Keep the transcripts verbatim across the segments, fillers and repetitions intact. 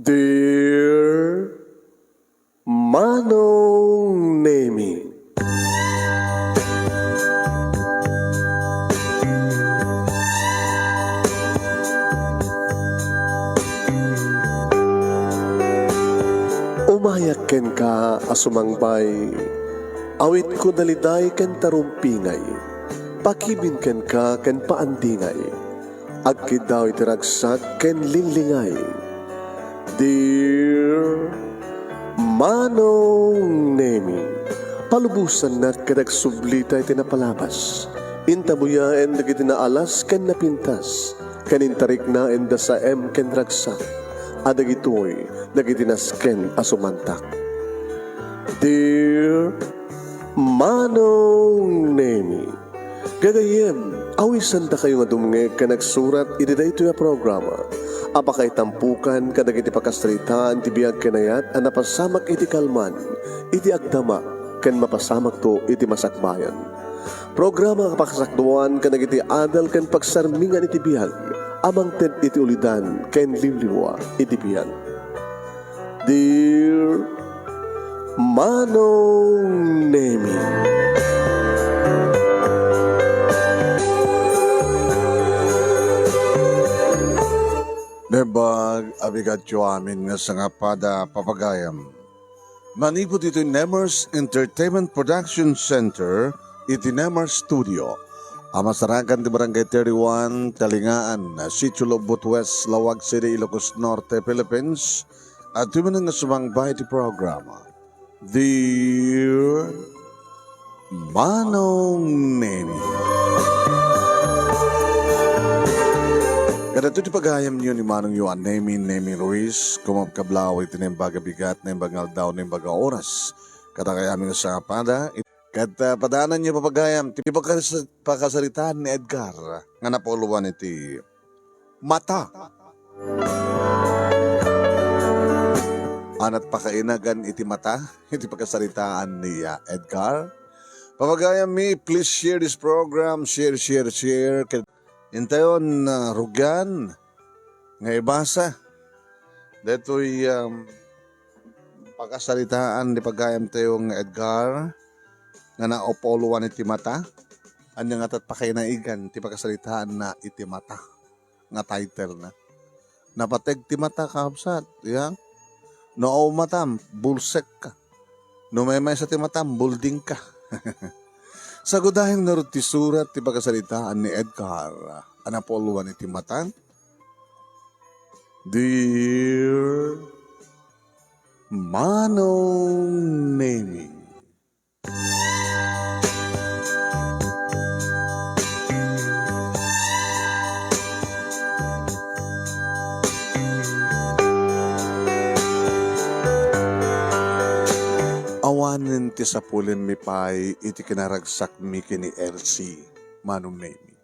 Dear Manong Nemi. Umayak kenka a sumangbay, awitko daliday ken tarumpingay, pakibin kenka ken paandingay. Agkiddaw iti ragsak ken linglingay. Dear Manong Nemi, palubosannak ket agsublita iti napalabas. Intabuyaen dagiti naalas ken napintas, ken intariknaenda saem ken ragsak. A dagitoy dagiti nasken a sumantak. Dear Manong Nemi, gagayyem, awisandakayo nga dumngeg ken agsurat iti daytoy a programa a pakaitampukan kadagiti pakasaritaan ti biag ken ayat a napasamak iti kalman, iti agdama, ken mapasamakto iti masakbayan. Programa a pakasakduan kadagiti adal ken pagsarmingan iti biag a mangted iti ulidan ken liwliwa iti biag. Dear Manong Nemi. Naimbag a bigatyo amin nga sangapada, papagayam. Manipud iti Nemers Entertainment Production Center iti Nemers Studio a masarakan ti Barangay thirty-one, Talingaan, Sitio Lobbot West, Laoag City, Ilocos Norte, Philippines, adtoy manen nga sumangbay iti programa. Dear Manong Nemi. Kadagitoy ti pagayamyo ni Manongyo a Nemi, Nemi Ruiz, kumakablaw iti naimbag a bigat, naimbag nga aldaw, naimbag a oras. Kadagitoy amin nga sangapada, ket, ah, padaananyo, papagayam, ti pakas-, pakasaritaan ni Edgar nga napauluan iti mata. Anat pakainagan iti mata, iti pakasaritaan ni, ah, Edgar. Papagayammi, please share this program. Share, share, share. Ket intayon, ah, rugian nga ibasa daytoy, um, pakasaritaan ni pagayamtayo nga Edgar nga napauluan iti mata. Ania ngatat pakainagan ti pakasaritaanna iti mata nga title na. Napateg ti mata, kakabsat, ya. No aw matam, bulsekka. No maymaysa ti matam, buldingka. Sagudayen ngarud ti surat ti pakasaritaan ni Edgar a napauluan iti mata. Dear Manong Nemi. Awanen ti sapulenmi pay iti kinaragsakmi ken ni Elsie, Manong Nemi.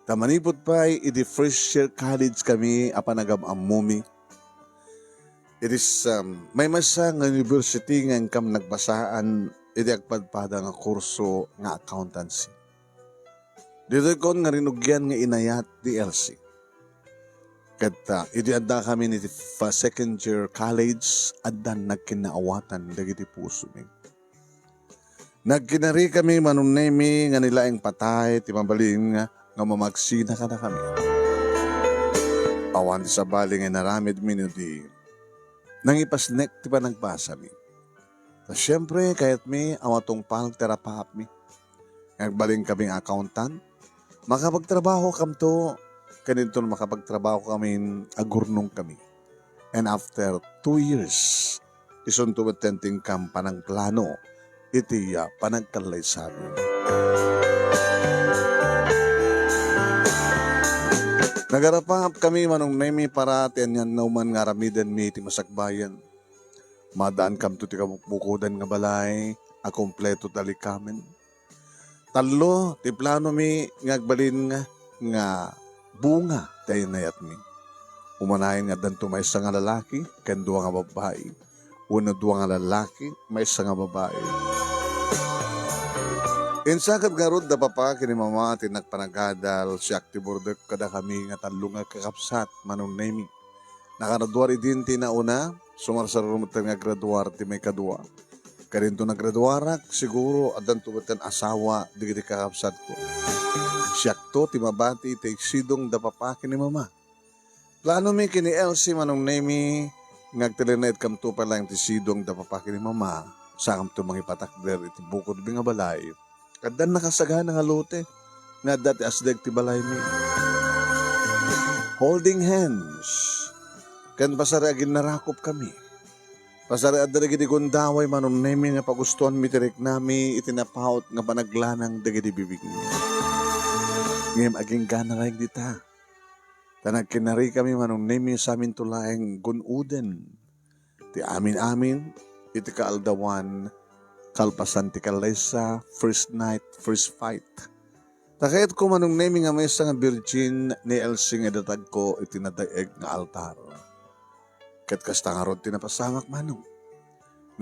Ta manipud pay idi first year college kami a panagam-ammomi, it is, um, maymaysa nga university nga inkam nagbasaan iti agpadpada nga kurso nga accountancy. Ditoykon nga rinugian nga inayat ni Elsie. Ket, ah, idi addakami iti fa-, second year college, addan nagkinnaawatan dagiti pusomi. Nagkinarikami, Manong Nemi, nga ni laeng patay ti mabalin nga mamagsina kadakami. Awan ti sabali nga inaramidmi no di nangipasnek ti panagbasami. Ta siempre, kayatmi a matungpal ti rapaapmi. Nga agbalin kami nga accountant, makapagtrabaho kamto, ken inton makapagtrabaho kami, agurnong kami. And after two years, isunto met ti inkam panangplano iti, ah, panagkallaysami. Nagarapaap kami, Manong Nemi, para ti anian-o man nga aramidenmi iti masakbayan. Maaddaankamto ti kabukbukodan nga balay a kompleto ti alikamen. Tallo ti planomi nga agbalin nga, nga bunga ti inayatmi. Umanayen nga addanto maysa nga lalaki ken dua nga babbai, wenno dua nga lalaki, maysa nga babbai. Insakat ngarud da papa ken ni mama ti nagpanagadal, siak ti burdek kadakami nga tallo nga kakabsat, Manong Nemi. Nakagraduar idin ti nauna, sumarsararo met nga agraduar ti maikadua. Kadinto nagraduarak, siguro, addanto met asawa dagiti kakabsatko. Siakto ti mabati ti sidong da papa ken ni mama. Planomi ken ni Elsie, Manong Nemy, nga agtalinaedkamto pay laeng ti sidong da papa ken ni mama, sakamto mangipatakder iti bukodmi nga balay. Addan nakasagana nga lote nga adda ti asdeg ti balaymi. Holding hands, ken pasariaginnarakopkami. Pasariadda dagiti gundaway, Manong Nemy, nga pagustoanmi ti riknami iti napaut nga panaglanang dagiti bibigmi. Ngem agingga laeng dita. Ta nagkinnarikami, Manong Nemy, saminto laeng gun-oden ti amin-amin iti kaaldawan, kalpasan ti kallaysa, first night, first fight. Ta kayatko, Manong Nemy, nga maysa nga virgin ni Elsie nga idatagko iti nadaeg nga altar. Ket kasta ngarud ti napasamak, Manong.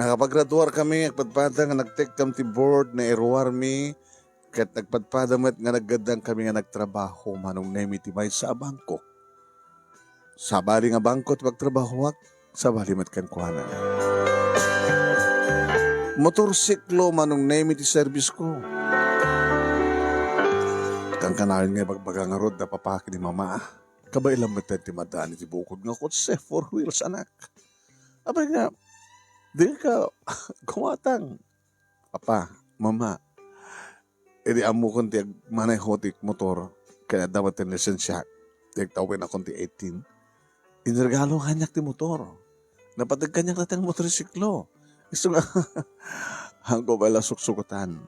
Nakapagraduarkami, agpadpada nga nagtekkam ti board, nairuarmi, ket nagpadpada met nga naggaddankami nga nagtrabaho, Manong Nemy, ti maysa a bangko. Sabali nga bangko ti pagtrabahoak, sabali met kenkuana. Motorsiklo, Manong Nemy, ti serbisko. Kankanayon nga ibagbaga ngarud da papa ken ni mama. Kabaelan met ti madan iti bukod nga kotse, four wheels, anak. Apay nga, di ka gumatang. Papa, mama, idi ammokon ti agmaneho ti motor, ken adda met ti lisensiak, ti agtawenakon ti eighteen, inregalo kaniak ti motor. Napateg kaniak dayta nga motorsiklo. Isu nga, haanko pay la suksukotan.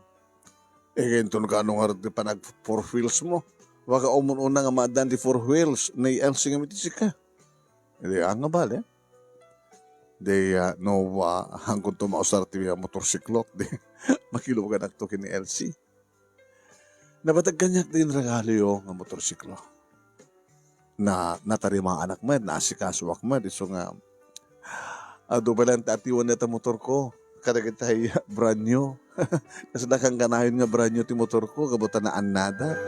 Iginton ka, ano ngarud ti panag four wheels mo? Baka umun-una nga maaddaan ti four wheels ni Elsie nga mititsika. Idi, ah, nga bale. Di, ah, no, ah, haankonto mausar ti, ah, motorsiklok, di makiluganakto ken ni Elsie. Napateg kaniak ti inregaloyo nga motorsiklo. Na, natarimaanak met, naasikasuak met, isu nga, adu pay laeng ti atiwan dayta motorko kadagitay brand new. Kasla kankanayon nga brand new ti motorko, gapu ta naannadak.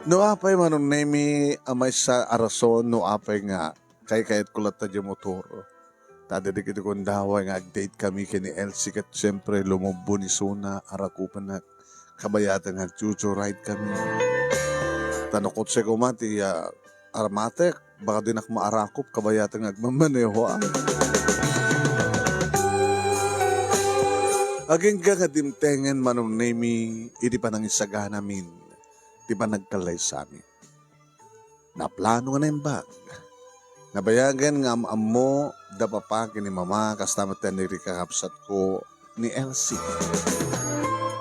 No apay, Manong Nemy, a maysa a rason no apay nga kaykayatko latta diay motor. Ta adda dagiti gundaway nga ag-date kami ken ni Elsie ket siempre lumubbo ni Suna a rakupenak. Kabayatan nga agjo-joyride kami. Ta no kotse koma ti, ah, aramatek, baka dinak maarakop kabayatan nga agmamaneho, ah. Agingga nga dimtengen, Manong Nemy, iti panangisaganamin ti panagkallaysami. Naplano nga naimbag. Nabayagen nga am-ammo da papa ken ni mama, kasta met ti kakabsatko ni Elsie.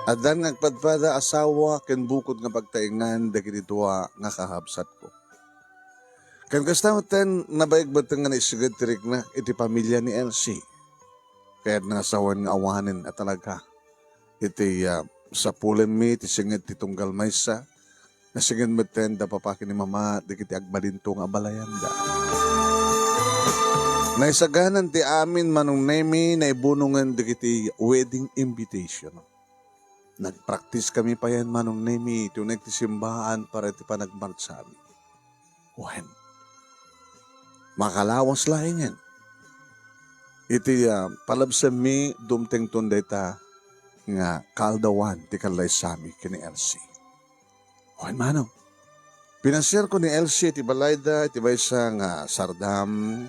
Addan nga agpadpada asawa ken bukod nga pagtaengan dagiti dua nga kakabsatko. Ken kasta met, nabayag met nga naisged ti riknak iti pamilia ni Elsie. Kayatna nga sawen nga awanen a talaga iti, ah, sapulenmi ti singed ti tunggal maysa, nasinged metten da papa ken ni mama dagiti agbalinto nga abalayanda. Naisaganan ti amin, Manong Nemy, naibunongen dagiti wedding invitation. Nagpraktis kami payen, Manong Nemy, iti uneg ti simbaan para iti panagmartsami. Wen, makalawas laengen. Iti, ah, palabsemmi, dumtengton dayta nga kaaldawan ti kallaysami ken ni Elsie. Wen, Manong, pinasiarko ni Elsie iti balayda iti maysa nga sardam.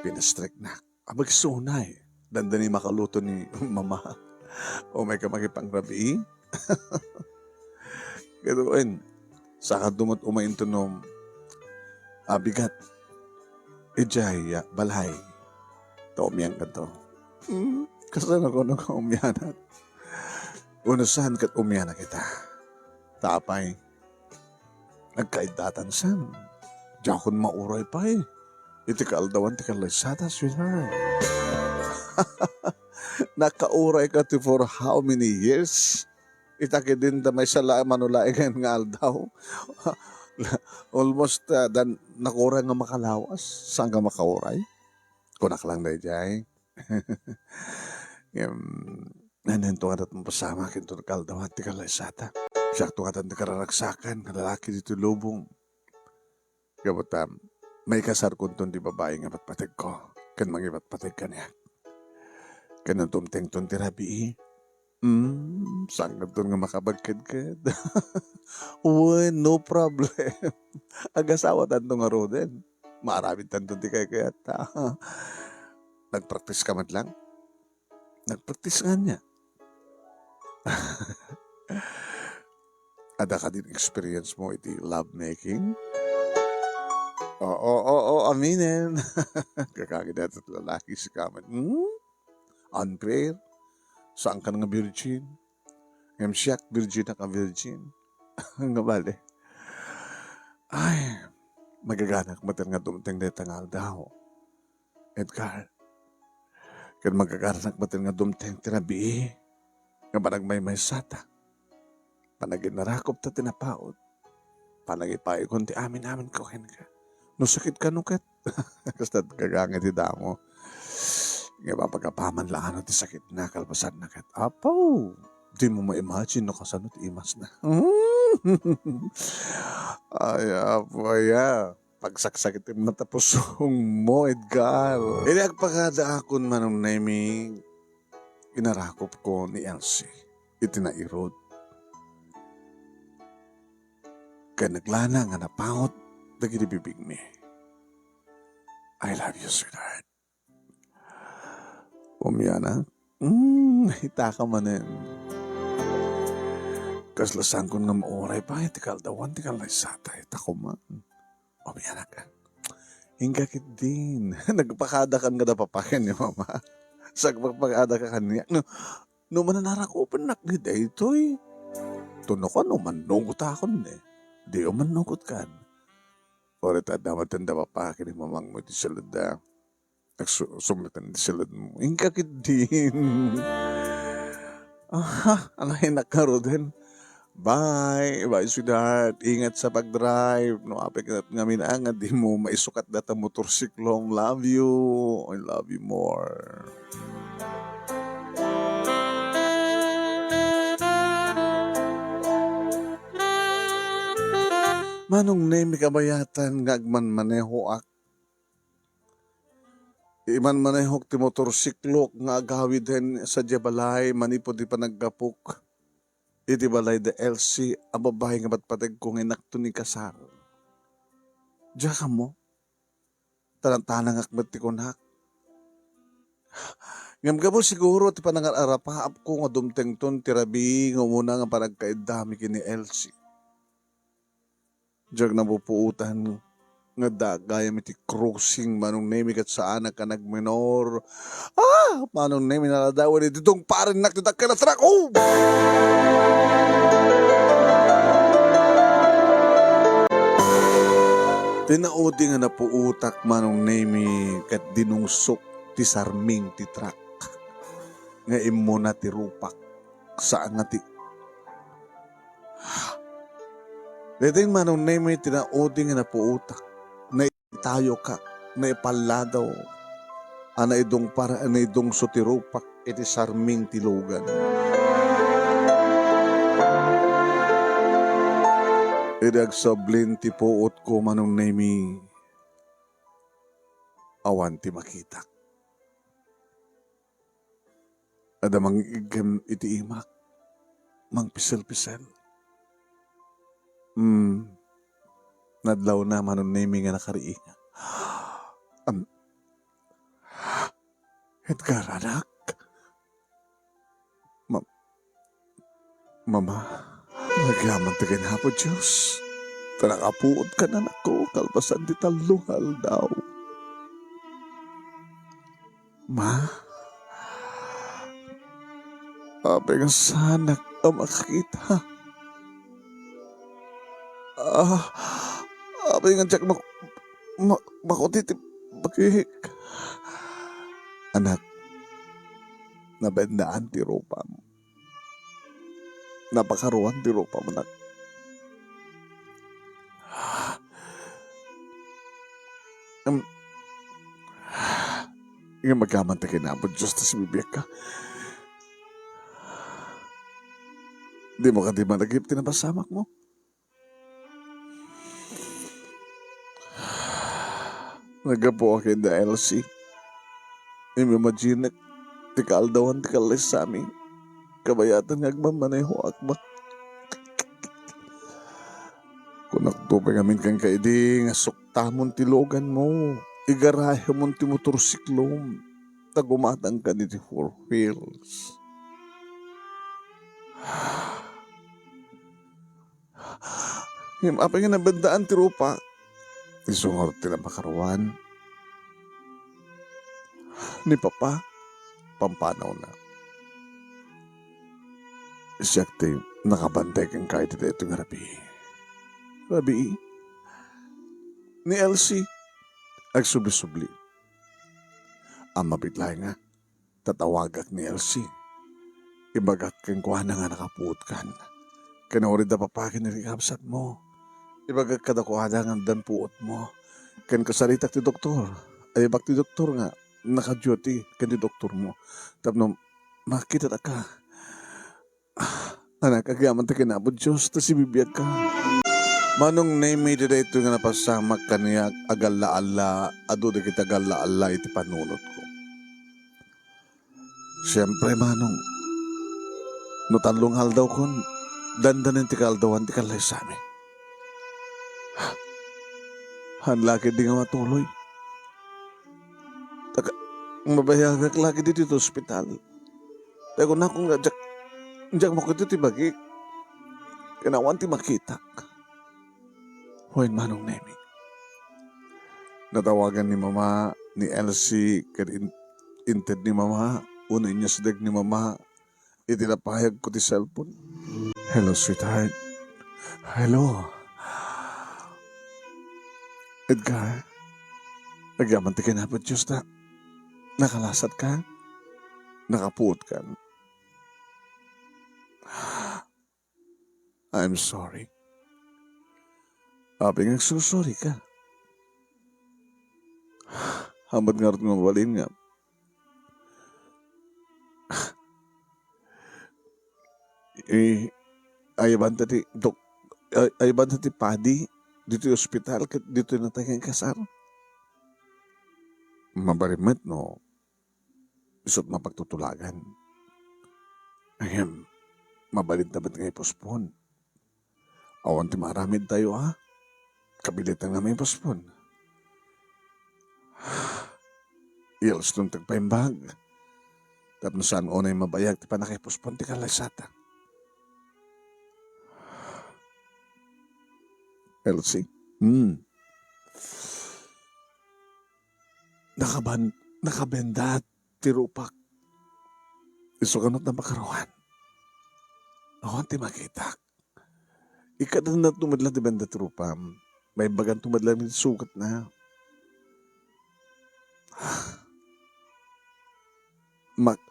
Pinastriknak. Abagsunay, dandani makaluto ni mama. Umayka makipangrabii. Ket wen, saka dumat umay intonom. Abigat. Idiay, ah, balay. Ta umian kanto. Hmm, kasano ko no umianak? Unusan ket umianak ita. Tapay. Nagkaiddatan san. Diakon mauray pay iti kaaldawan ti kallaysata, sweetheart. Nakauray ka ti for how many years? Ita ket dinta maysa laeng manulaengen nga aldaw. Almost, ah, dan, nakuray nga makalawas. Saan ka makauray? Kunak lang daydiay. Ngem, nanento nga dat mapasamak inton kaaldawan ti kallaysata. Siakto ngatan ti kararagsakan nga lalaki ditoy lubong. Gapu ta, maikasarkonton ti babai nga patpategko ken mangipatpateg kaniak. Ken no dumtengton ti rabii, mm, saankanton nga makabagkedked. Wen, no problem. Agasawatanto ngaruden. Maaramidtanto ti kaykayat. Nagpraktiska met laeng? Nagpraktiska ania? Adda kadin experience mo iti lovemaking? Oo, oo, aminen. Kakangit dayta ti lalaki, sika met. Hmm? Unfair? Saankan nga virgin? Ngem siak, virginak a virgin. Nga bale. Ay, magaganak met nga dumteng dayta nga aldaw, Edgar. Ken magaganak met nga dumteng ti rabii nga panagmaymaysata, panaginarakopta ti napaut, panagipaygon ti amin-aminko kenka. No sakit kano ket, kasta gagangay ti damo. Nga ipapagapaman la ano ti sakitna, kalpasanna ket, apo, dimo ma-imagine no kasano ti imasna. Ay, apo, aya. Pagsaksakit ti mata pusongmo, Edgar. Idi agpakadaakon, Manong Nemi, inarakopko ni Elsie iti nairod. Ken naglana nga napaut dagiti bibigmi. I love you, sweetheart. Umianak? Mm, itaka manen. Kasla saankon nga mauray pay ti kaaldawan ti kallaysatta, ita koma. Umianak. Inka ketdin. Nagpakadakan nga da papa ken ni mama. Sagpakpakadaka kaniak. No, no mananarakupennak ni daytoy. Tuno kano, mannugotakon ni. Di o mannugotkan. Uray ta adda manen da papa ken ni mamangmo iti siledda. Nagsu-, sumiten ti siledmo. Inka ketdin. Aha, anayenak ngaruden. Bye. Bye, sweetheart. Ingat sa pag-drive. No apay ket ngamin nga dimo maisukat dayta motorsiklom. Love you. I love you more. Manong Nemi, kabayatan nga agmanmanehoak. Imanmanehok ti motorsiklok nga agawid hen sadiay balay manipud ti panaggapok iti balay da Elsie a babai nga patpategko nga inakto ni Kasar. Diak ammo. Tanangtanangak met ti kunak. Ngem gapu siguro ti panangar-arapaapko nga dumtengton ti rabii nga umuna nga panagkaiddami ken ni Elsie. Diak napupuotan nga adda gayam iti crossing, Manong Nemi, ket saanak a nagminor. Ah! Manong Nemi, naladawen iti tungparennak ti dakkel a truck. Oh! Ti naudi nga napuotak, Manong Nemi, ket dinungsok ti sarming ti truck nga immuna ti rupak. Saan nga ti Daytoy, Manong Nemi, ti naudi nga napuotak, naitayokak, naipalladaw, a naidungpar, a naidungso ti rupak iti sarming ti lugan. Idi agsablin ti puotko, Manong Nemi, awan ti makitak. Adda mangiggem iti imak, mangpisel-pisel. Hmm. Nadlawna, Manong Nemi, nga nakariinga. Am-, Edgar, anak. Ma-, Mama, agyamanak ken Apo Dios. Ta nakapuotka, anakko, kalpasan ti tallo nga aldaw. Ma? Apay nga saanak a makakita? Ah, apay nga diak mak-, ma-, makuti ti bagik? Anak, nabendaan ti rupam. Napakaruan ti rupam, anak. Em, ngem agyamanak ken Apo Dios ta sibibiagka. Dimo kadi managip ti napasamakmo? Naggapu a ken da Elsie. Immaginek ti kaaldawan ti kallaysami. Kabayatan nga agmamaneho akbat. Kunakto pay ngamin kenka idi nga suktamon ti luganmo, igarahemon ti motorsiklom, ta gumatangkan iti Four Wheels. Ngem apay nga nabendaan ti rupa? Isu ngarud ti napakaruan ni Papa, pampanawna. Siak ti nakabantay kenka iti daytoy nga rabii. Rabii? Ni Elsie? Agsubli-subli. Ammom met laeng a tatawagak ni Elsie. Ibagak kenkuana nga nakapuotkan. Ken uray da Papa ken ni kabsatmo, ibagak kadakuada nga addan puotmo. Ken kasaritak ti doktor. Ayabak ti doktor nga naka-duty ken ti doktormo tapno makitataka. Anak, agyaman ta ken Apo Dios ta sibibiagka. Manong Nemi, iti daytoy nga napasamak kaniak, agalla-alla, adu dagiti agalla-alla iti panunotko. Siempre, Manong, no tallo nga aldawkon, dandanen ti kaaldawan ti kallaysami. Haan la ketdi nga matuloy. Ta ka-, mabayagak la ketdi ditoy ospital. Ta kunakon nga diak, diak makuto ti bagik. Ken awan ti makitak. Wen, Manong Nemi. Natawagan ni Mama, ni Elsie, ken in-, inted ni Mama, wenno inyasdeg ni Mama, iti napayagko ti cellphone. Hello, sweetheart. Hello. Edgar, agyaman ti ken Apo Dios ta nakalasatka, nakapuotkan. I'm sorry. Apay nga agsusorry ka? Ammom ngarud nga mabalin nga Eh, ayabanta ti dok-, ay-, ayabanta ti padi ditoy ospital ket ditoy natay nga inkasar. Mabalin met no isu't mapagtutulagan. Ngem, mabalinta met nga i-postpone. Awan ti maaramidtayo a kabiliten nga mai-postpone. Ialston ti agpaimbag tapno saan unay mabayag ti pannakaipospon ti kallaysata. Elsie. Hmm. Nakaban-, nakabenda ti rupak. Isu kano ta makaruan. Awan ti makitak. Ikadennatto met laeng ti benda ti rupam. Maimbaganto met laeng ti sugatna. Mak-,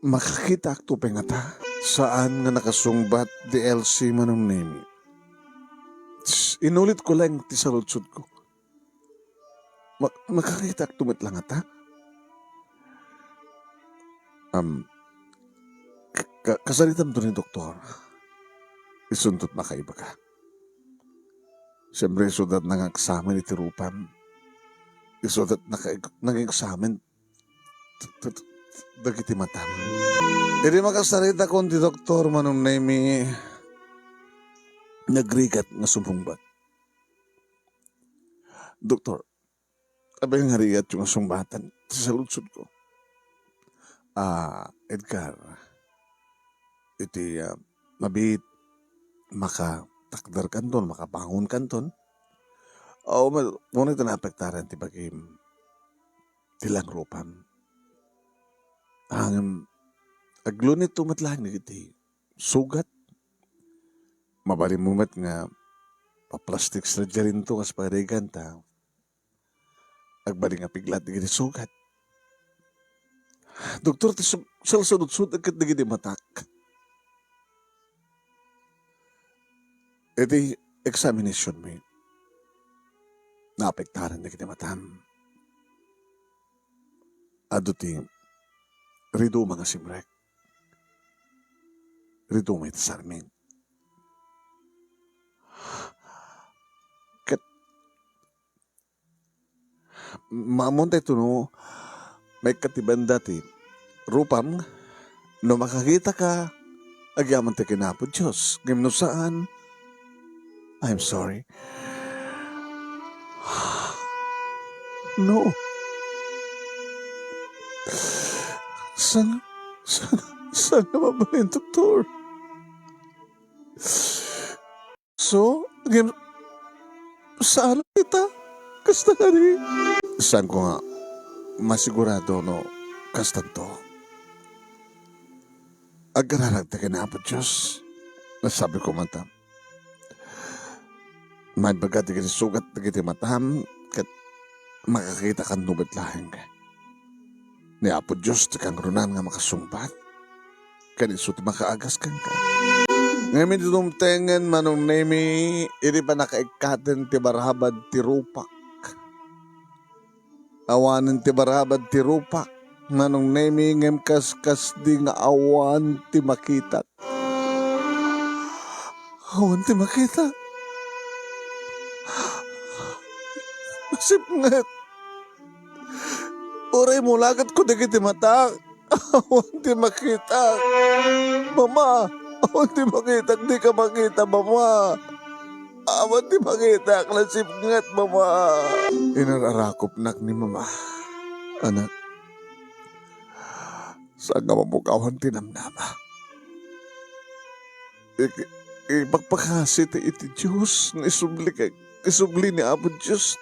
makakitaakto pay ngata? Saan nga nakasungbat ti Elsie, Manong Nemi. Tss, inulitko laeng ti saludsodko. Ma-, makakitaakto met la ngata? Am, ka-, ka-, kasaritamto ni doktor. Isunto't makaibaga. Siyempre, isuda't nangeksamen iti rupam. Isuda't naka-, nangeksamen t-, t-, t-, dagiti matam. Idi makasaritakon ti doktor, Manong Nemi, nagrigat nga sumungbat. Doktor, apay nga rigatyo nga sungbatan ti saludsodko? Ah, Edgar, iti, ah, mabiit makatakderkanton, makabangonkanton. Aw, ma-, muna iti naapektaran ti bagim, ti langrupam. Ngem, aglunitto met laeng dagiti sugat. Mabalinmo met nga pa-plastic surgery-nto nga pagarigan ta agbalin nga piglat dagiti sugat. Doktor, ti su-, salsaludsod ket dagiti matak. Iti examination mi, naapektaran dagiti matam. Adu ti riduma nga simrek. Ritumay ti sarming. Ket maammon daytoy no maikkat ti banda ti rupam, no makakitaka, agyaman ti ken Apo Dios. Ngem no saan, I'm sorry. No. Saan, saan, saan nga mabalin, doktor? So, ngem, saan kita? Kasta kadi? Saanko nga masigurado no kastanto. Agararagta ken Apo Dios. Nasabi ko man ta. Maibaga dagiti sugat dagiti matam, ket makakitakan no met laeng. Ni Apo Dios ti kangrunan nga makasungbat, ken isu ti makaagas kenka. Ngem idi dumtengen, Manong Nemi, idi pannakaikkaten ti barabad ti rupak. Awanen ti barabad ti rupak, Manong Nemi, ngem kaskasdi nga awan ti makitak. Awan ti makitak. Nasipnget. Uray mulagatko dagiti matak. Awan ti makitak. Mama, awan ti makitak. Dika makita, Mama. Awan ti makitak. Nasipnget, Mama. Inar-arakupnak ni Mama. Anak, saan nga mapukawan ti namnama? Ik-, ipakpakasi ti iti Dios nga isubli ka, isubli ni Apo Dios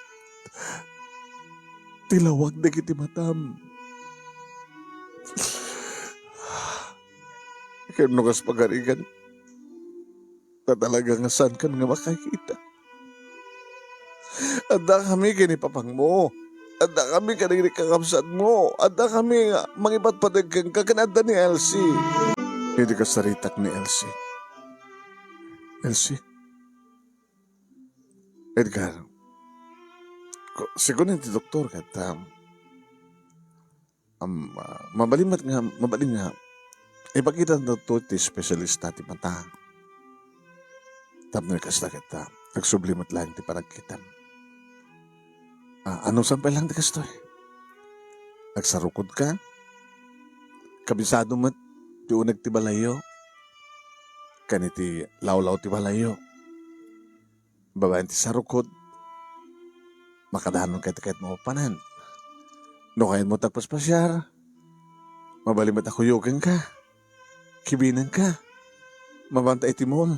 ti lawag dagiti matam. Ken no kas pagarigan, ta talaga nga saankan nga makakita. Addakami ken ipapangmo. Addakami kadagiti kakabsatmo. Addakami nga mangipatpateg kenka ken adda ni Elsie. Idi kasaritak ni Elsie. Elsie? Edgar, ku-, sigun ti doktor ket, um, Am, ah, mabalin met nga, mabalin nga, ipakita tatta ti espesyalista ti mata. Tapno kasta ket, ah, agsubli met laeng ti panagkitam. Ah, anusan pay laeng ti kastoy? Agsarukodka? Kabisado met ti uneg ti balayyo? Ken iti lawlaw ti balayyo? Babaen ti sarukod, makadanon kayat, kayat mapapanan. No kayatmo ti agpaspasiar, mabalin met a kuyokenka, kibinenka, mabanta iti mall,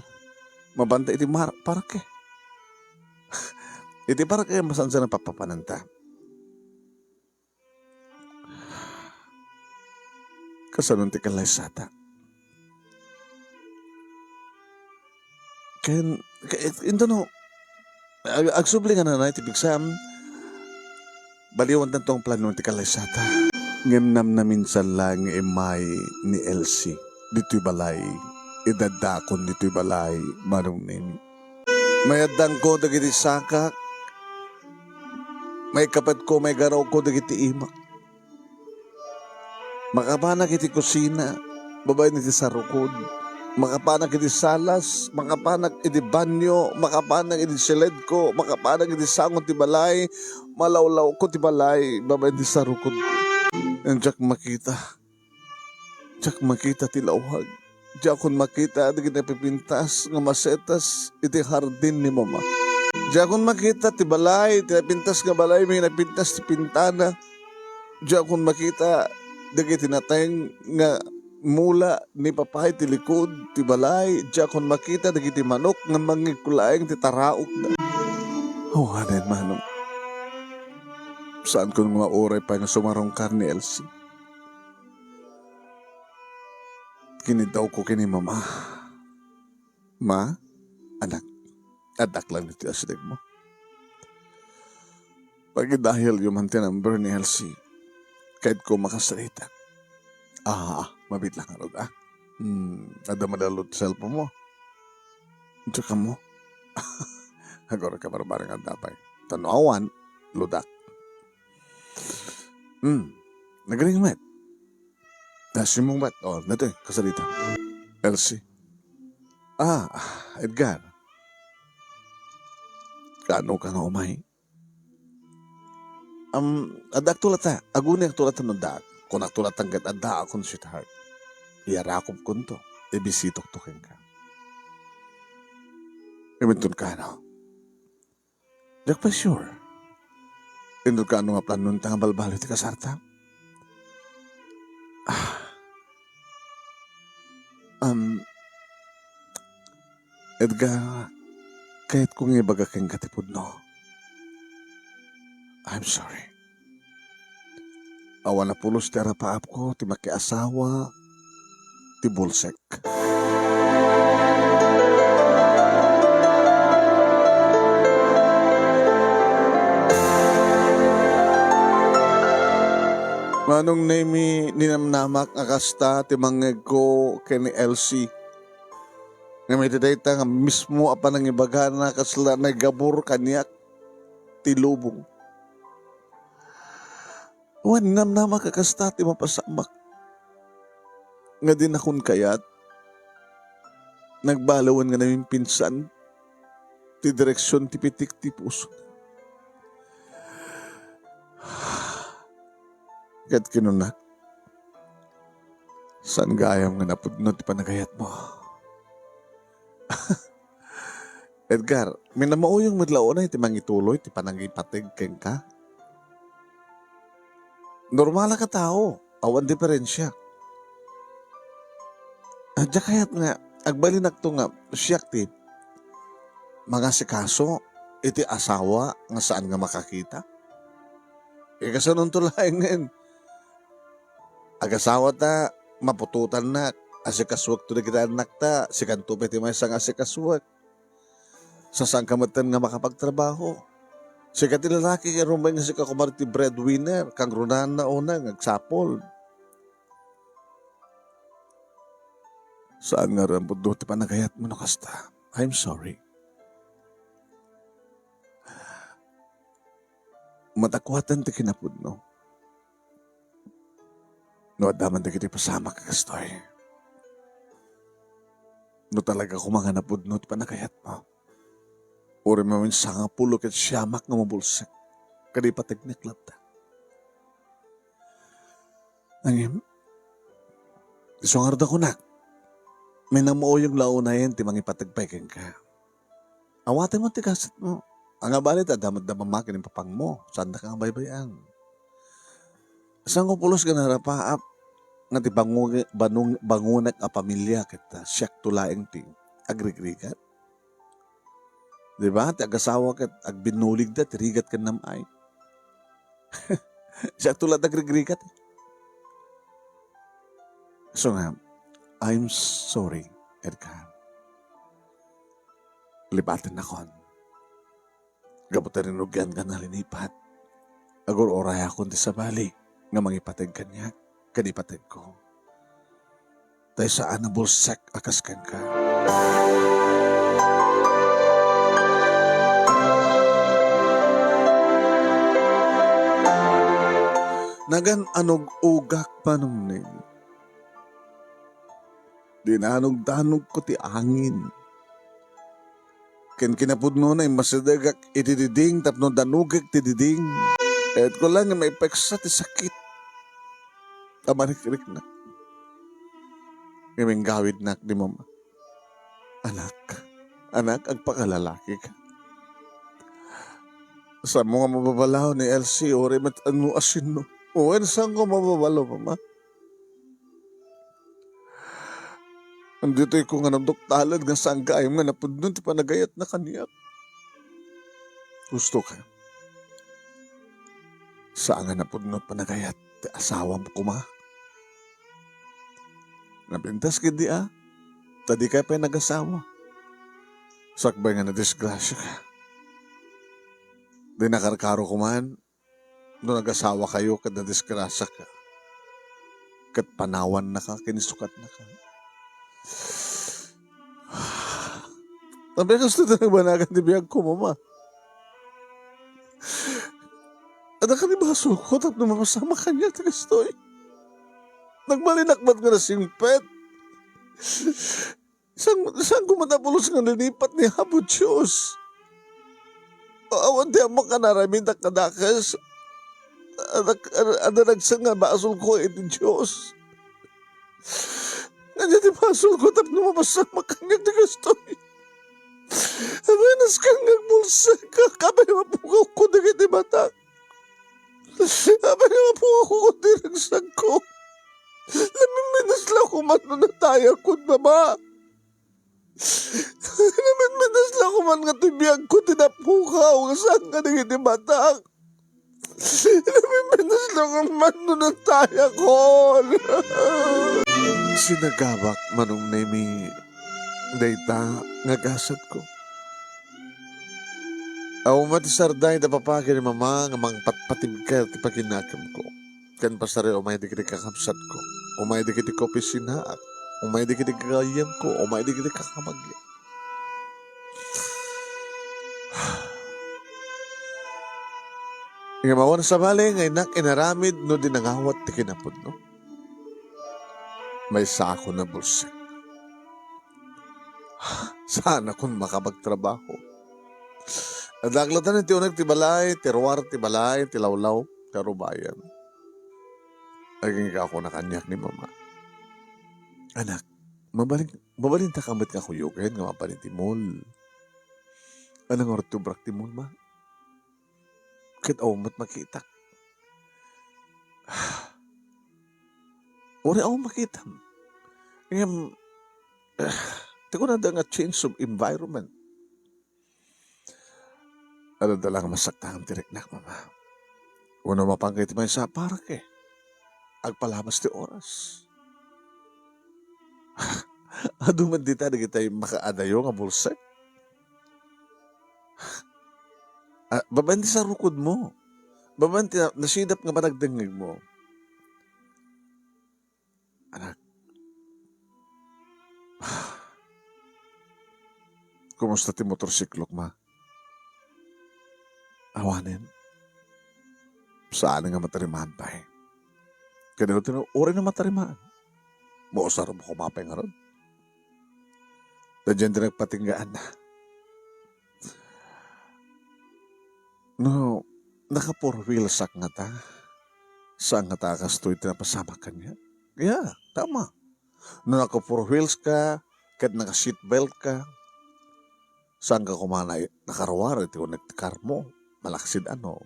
mabanta iti mar-, parke. Iti parke, masansan a papapananta. Kasano ti kallaysata? Ken, ke-, intono, ag-, agsubli nga nanay ti pigsam, baliwantanto nga plano ti kallaysata. Ngem namnaminsan laeng nga immay ni Elsie ditoy balay, idaddakon ditoy balay, Manong Nemi. Mayaddanko dagiti sakak, maikapetko, maigarawko dagiti imak. Makapanak iti kusina, babaen iti sarukod. Makapanak iti salas, makapanak iti banyo, makapanak iti siledko, makapanak iti sango ti balay, malawlawko ti balay, babaen iti sarukod. Ngem diak makita. Diak makita ti lawag. Diakon makita dagiti napipintas nga masetas iti hardin ni Mama. Diakon makita ti balay, ti napintas nga balay, may napintas ti pintana. Diakon makita dagiti nateng nga mula ni Papa iti likud ti balay. Diakon makita dagiti manok nga mangngegko laeng ti taraokda. Awanen, Manong. Saanko nga mauray pay nga sumarungkar ni Elsie. Kiniddawko ken ni Mama. Ma, anak, addak lang ditoy asidegmo. Pagidayalyo man ti number ni Elsie. Kayatko makasarita. Ah, mabiit lang ngarud, ah. Hmm, adda madalud ti cellphone mo. Diak ammo. Agurayka barbareng adda pay. Ta no awan, ludak. Hmm, nagring met. Nasimmong met. Oh, daytoy, kasarita. Elsie, Ah, Edgar. Kaano ka nga umay? Um, addaakto latta. Aguniakto latta no addaak. Kunakto latta ket addaakon, sweetheart. Iyarakobkonto. Ibisitokto kenka. Iminton kano. Diak pay sure. Inton kano nga planon ta nga balbaliw ti kasarta? Ah. Um, Edgar, kayatko nga ibaga kenka ti pudno. I'm sorry. Awan a pulos ti arapaapko ti makiasawa ti bulsek. Manong Nemi, ninamnamak a kasta ti mangngegko ken ni Elsie. Ngem iti dayta nga mismo a panangibagana, kasla naigabur kaniak ti lubong. Wen, namnamak a kasta ti mapasamak nga dinakon kayat. Nagbaliwen nga namimpinsan ti direksion ti pitik ti puso. Ket kinunak, saan gayam nga napudno ti panagayatmo. Edgar, minamauyong met la unay ti mangituloy ti panangipateg kenka. Normal a tao, awan diferensia. Adda kayat nga agbalinakto nga siak ti mangasikaso iti asawa nga saan nga makakita? Ikasanonto laengen. Agasawa ta, maputotannak, asikasuekto dagiti annakta, sikanto pay ti maysa nga asikasuek. Sasaanka metten nga makapagtrabaho. Sika ti lalaki nga rumbeng nga sika koma ti breadwinner, kangrunaanna unay nga agsapul. Saan nga napudno ti panagayatmo no kasta. I'm sorry. Matakuatan ti kinapudno. No adda man dagiti pasamak a kastoy. No talaga koma nga napudno ti panagayatmo, uray mamin sangapulo ket siamak nga mabulsek, kadi pategnek latta. Ngem, isu ngarud a kunak, minamauyong la unayen ti mangipateg pay kenka. Awatem ti gasatmo. Ania balit, adda met da mamati ken papangmo, saandaka nga baybay-ang. Sangapulos nga narapaap nga ti bangu-, banung-, bangunek a pamilia ket, ah, siakto laeng ti agrigrigat. Di ba? Ti agasawa ket agbinnuligda ti rigat ken nam-ay. Siakto la ti agrigrigat. So nga, I'm sorry, Edgar. Libatennakon. Gapu ta rinugianka nga linipat, agur-urayakon ti sabali nga mangipateg kaniak ken ipategko. Tay saan a bulsek a kas kenka. Nagan-anug-ugak, Manong Neng. Dinanug-danugko ti angin. Ken kinapudnona, immasidegak iti diding tapno danugek ti diding. Kayatko la nga maipeksa ti sakit a marikriknak. Ngem inggawidnak ni Mama. Anak, anak, agpakalalakika. Saanmo nga mababalaw ni Elsie, uray met no asino. Wen, saanko mababalo, Mama? Ditoyko nga naduktalan nga saan gayam nga napudno ti panagayatna kaniak. Gustoka, saan nga napudno ti panagayat ti asawam koma? Napintas ketdi a, ta dikay pay nagasawa. Sakbay nga nadisgrasiaka. Di nakarkaro koman no nagasawakayo ket nadisgrasiaka, ket panawannaka ken isukatnaka. Apay kastoy ti nagbanagan ti biagko, Mama? Adda kadi basolko tapno mapasamak kaniak ti kastoy? Nagbalinak met nga nasingpet. Saan, saanko man a pulos nga linipat ni Apo Dios? Awan ti ammoak a naramidak kadakes. Anak, ad-, adda dagsen nga basolko iti Dios. Ania ti basolko tapno mabassannak kaniak ti kastoy? Apay, nasken nga agbulsek, apay, mapugawko dagiti batak. Apay, mapugawko ti ragsakko. Namiminas la koma no natayakon, Mama. Namiminas la koma nga ti biagko ti napukaw, saan nga dagiti batak. Namiminas la koma no natayakon. Sinagabak, Manong Nemi, dayta nga gasatko. Awan met ti sarday da papa ken ni mama nga mangpatpatibker ti pakinakemko. Ken pasari, umay dagiti kakabsatko, umay dagiti kaopisinaak, umay dagiti gagayyemko, umay dagiti kakabagyo. Ngem awan sabali nga innak inaramid no di nangawat ti kinapudno. Maysaakon a bulsek. Saanakon makapagtrabaho. Adda ak latta ti uneg ti balay, ti ruar ti balay, ti lawlaw, ti arubayan. Agingga ako na kaniak ni mama. Anak, mabalin, mabalinta ka met nga kuyogen nga mapan iti mall. Ania ngarud ti ubrak ti mall, ma? Ket awan met makitak. Uray awan makitam. Ngem, ah, ti kunada nga change of environment. Adda la nga masaktangan ti riknak, mama. Wenno mapanka iti maysa a parke. Agpalabas ti oras. Adu met dita dagiti makaadayo nga bulsek. Ah, babaen ti sarukodmo. Babaen ti na-, nasidap nga panagdengngegmo. Anak. Kumusta ti motorsiklok, ma? Awanen. Saan nga matarimaan pay. Kadi ti no, uray no matarimaan. Mausarem koma pay ngarud. Daydiay ti nagpatinggaan na. No, naka four wheels ak ngata. Saan ngata a kastoy ti napasamak kaniak? Yeah, tama. No naka four wheels ka, ket naka seat belt ka, saan ka koma na-, nakaruar iti uneg ti karmo? Malaksid ano?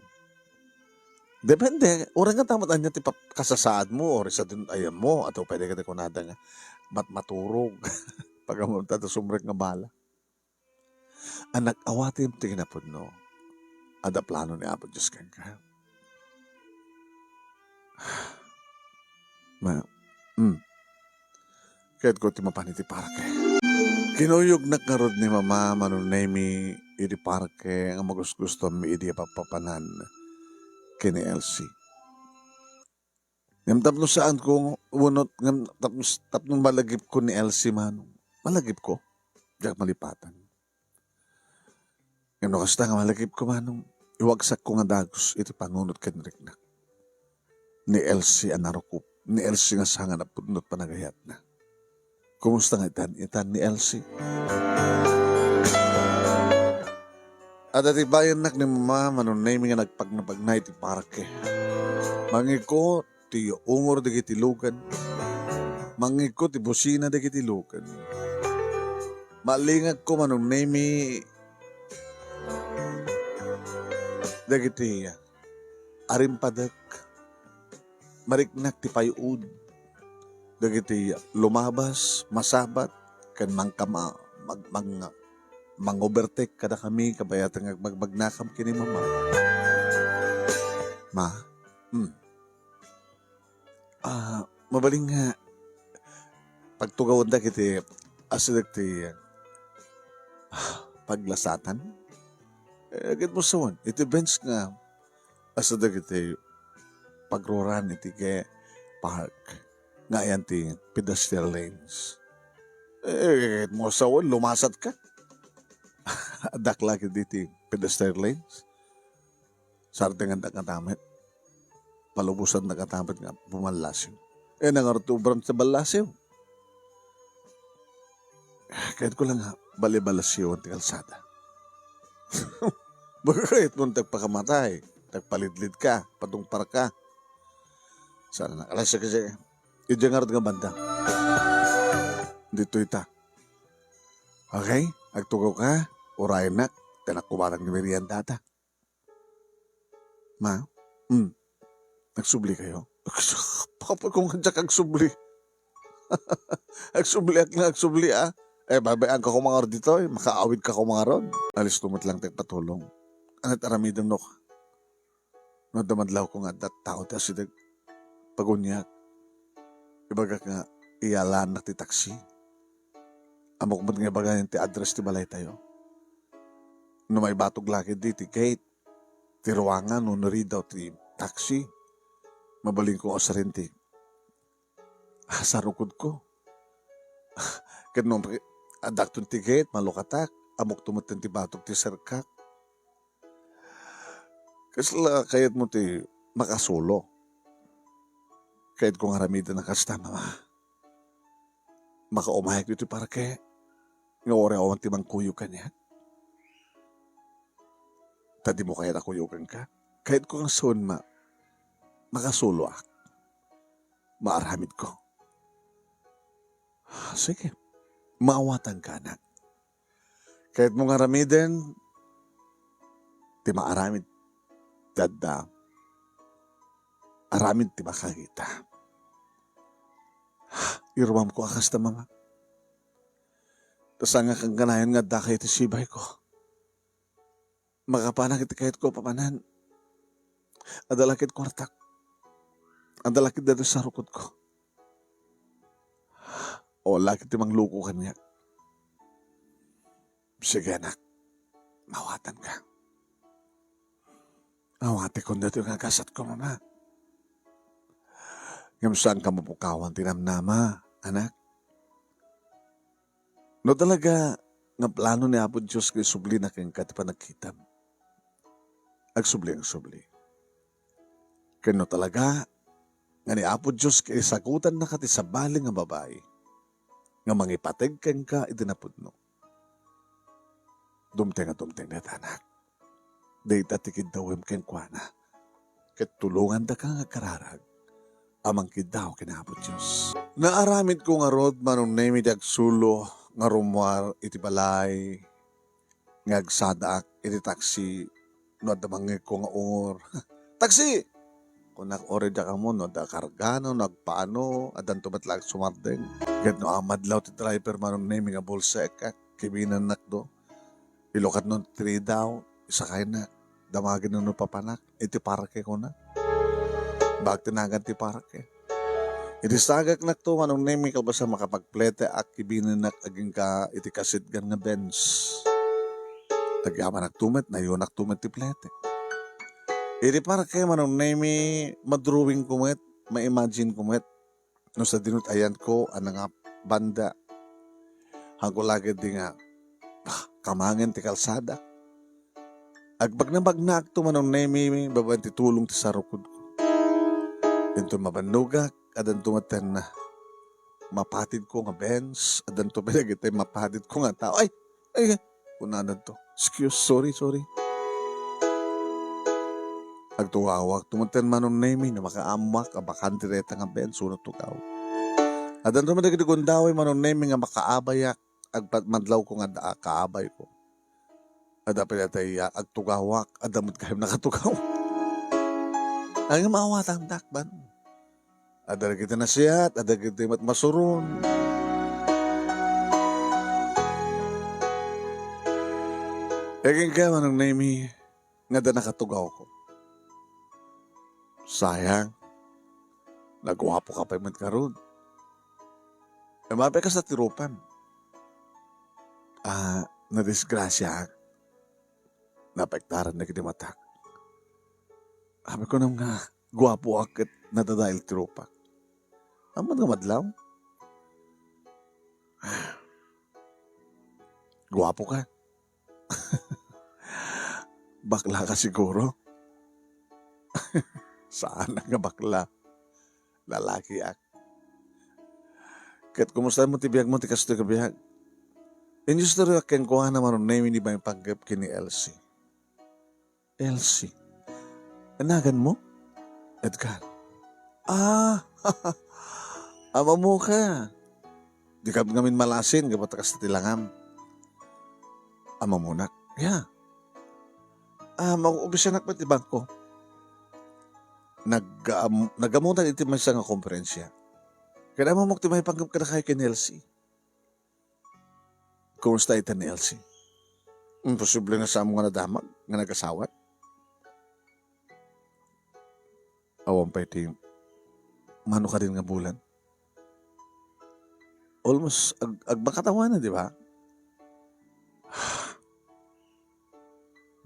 Depende. Uray nga tamat ania ti pap-, kasasaadmo, uray sadun ayammo, ato pwede ka ti kunada nga mat-, maturog. Pag-ammo ta, ta sumrek nga bala. Anak, awatem ti kinapudno. Adda plano ni Apo Dios kenka. Ma, mm. Kayatko ti mapan iti parke. Kinuyognak ngarud ni Mama, Manong Nemi, iti parke nga magusgustoanmi idi a papapanan ken ni Elsie. Ngem tapno saanko, wenno, ngem tapno, tapno malagipko ni Elsie, Manong. Malagipko. Diak malipatan. Ngem no kasta nga malagipko, Manong, iwagsakko nga dagus iti panunot ken riknak ni Elsie a narukop, ni Elsie nga saan nga napudno ti panagayatna. Kumusta nga itan, itan ni Elsie? Adda ti bayannak ni Mama, Manong Nemi, nga nagpagnapagna iti parke. Mangngegko ti ungor dagiti lugan. Mangngegko ti busina dagiti lugan. Maalingagko, Manong Nemi, dagiti arimpadek. Mariknak ti pay-ud dagiti lumabas, masabat, ken mangkama-, mag-, mang-, mang-overtake kadakami, kabayatan nga agmagmagnakam ken ni Mama. Ma, hmm. Ah, mabalin nga pagtugawenda iti asideg ti, ah, paglasatan. Eh, ket mo sawen, iti bench nga asideg iti pagruran iti ke park nga ayan ti pedestrian lanes. Eh, ket mo sawen, lumasat ka. Adda la ket iti pedestrian lanes. Sardengan da katamet. Palubosan da katamet nga pumallasiw. Eh, nangarto ubran sa ballasiw. Kayatko la nga balibalasion ti kalsada. Baga kayatmo ti agpakamatay, ti agpalidlid ka, patungpar ka. Sana nakalasya kasi. Idiay ngarud nga banda. Ditoy ta. Okay? Agtugaw ka, urayennak, ti anak ko batang ni Merienda ta. Ma? Hmm. Agsubli kayo? Papa ko nga diak agsubli. Agsubliak nga agsubli, ah. Eh, babayaan ka ko mangarod ditoy. Makaawid ka ko mangarod. Alisto met lang ti agpatulong. Ani't aramidem no? No adda madlaw ko nga adda tao ti asideg. Paguniak. Ibagak nga iyalaannak ti taksi. Ammok met nga ibaga ti address ti balaytayo. No maibatog la ketdi ti gate, ti ruangan wenno ridaw ti taksi, mabalinko nga usaren ti sarukodko. Ket no addakton ti gate, malukatak, ammokto metten ti batog ti serkak. Kasla kayatmo ti makasulo? Kayatko nga aramiden a kasta, Mama. Makaumayakto iti parke nga uray awan ti mangkuyog kaniak. Ta dimo kayat a kuyoganka. Kayatko nga sawen ma-, makasuloak. Maaramidko. Sige, maawatanka, anak. Kayatmo nga aramiden ti maaramid ti adda aramid ti makakita. Iruamko a kasta, Mama. Ta saan nga kankanayon nga adda kayo ti sibayko. Makapanak iti kayatko a papanan. Adda la ket kuartak. Adda la ket daytoy sarukodko. O, lakit ti mangluko kaniak. Sige, anak. Mawatanka. Awatekon daytoy nga gasatko, Mama. Ngem saanka mapukawan ti namnama, anak. No talaga nga plano ni Apo Dios nga isublina kenka ti panagkitam, agsubli nga agsubli. Ken no talaga nga ni Apo Dios nga isagutannaka ti sabali nga babai nga mangipateg kenka iti napudno, dumteng a dumteng dayta, anak. Dayta ti kiddawem kenkuana, ket tulongandaka nga agkararag a mangkiddaw ken Apo Dios. Naaramidko ngarud, Manong Nemi, ti agsulo nga rummuar iti balay nga agsadaak iti taksi no adda mangngegko nga ungor. "Taksi!" kunak, uray diak ammo no adda kargano, no agpaano, addanto met la agsumardeng. Ket no amadlaw ti driver, Manong Nemi, nga bulsek, kibinennakto. Ilukatno ti ridaw, isakaynak, damagenna no papanak iti parke, kuna. Baak ti nagan ti parke. Iti sagaknakto, Manong Nemi, kalpasan makapagpleteak, kibinennak agingga iti kasitgan nga Benz. Agyamanakto met, nayonakto met ti plete. Iti parke, Manong Nemi, madrawingko met, ma-imagineko met no sadino ti ayanko a nangabanda. Hanko la ketdi nga, ah, kamangen ti kalsada. Agbagnabagnaakto, Manong Nemi, babaen ti tulong ti sarukodko. Inton mabannogak, addanto metten mapatidko nga Benz, addanto met dagiti mapatidko nga tao. Ay, ay, kunananto. "Excuse, sorry, sorry." Agtugawakto metten, Manong Nemi, no makaammoak a bakante dayta nga Benz wenno tugaw. Addanto met dagiti gundaway, Manong Nemi, nga makaabayak. Agpat-, madlawko nga adda a kaabayko. Adda pay dayta iya agtugawak, adda met gayam nakatugaw. Ay, nga maawatandak, ban. Adda dagiti nasiat, adda dagiti met masuron. Agingga, Manong Nemi, nga adda nakatugawko. Sayang, naguapoka pay met ngarud. Mapay kasta ti rupam. Ah, nadisgrasiaak. Napaiktaran dagiti matak. Apay kunam nga guapoak ket nadadael ti rupak. Ammom nga madlaw? Guapoka. Baklaka siguro? Saanak nga bakla. Lalakiak. Ket kumusta met ti biagmo ti kastoy nga biag? Inistorya kenkuana Manong Nemi ti maipanggep ken ni Elsie. Elsie. Naganmo? Edgar. Ah, amamoka. Dika ngamin malasin, gapu ta kasta ti langam. Amamonak. Ya. Ah, mag-uopisanak met ti bangko. Nag-, am-, nagamutan iti maysa nga konferensia. Ket amamok ti maipanggep kadakayo ken ni Elsie. Kumusta ita ni Elsie? Imposible nga saanmo nga nadamag nga nagasawan. Awan pay ti mano kadin nga bulan. Almost ag-, agmakatawanan, di ba?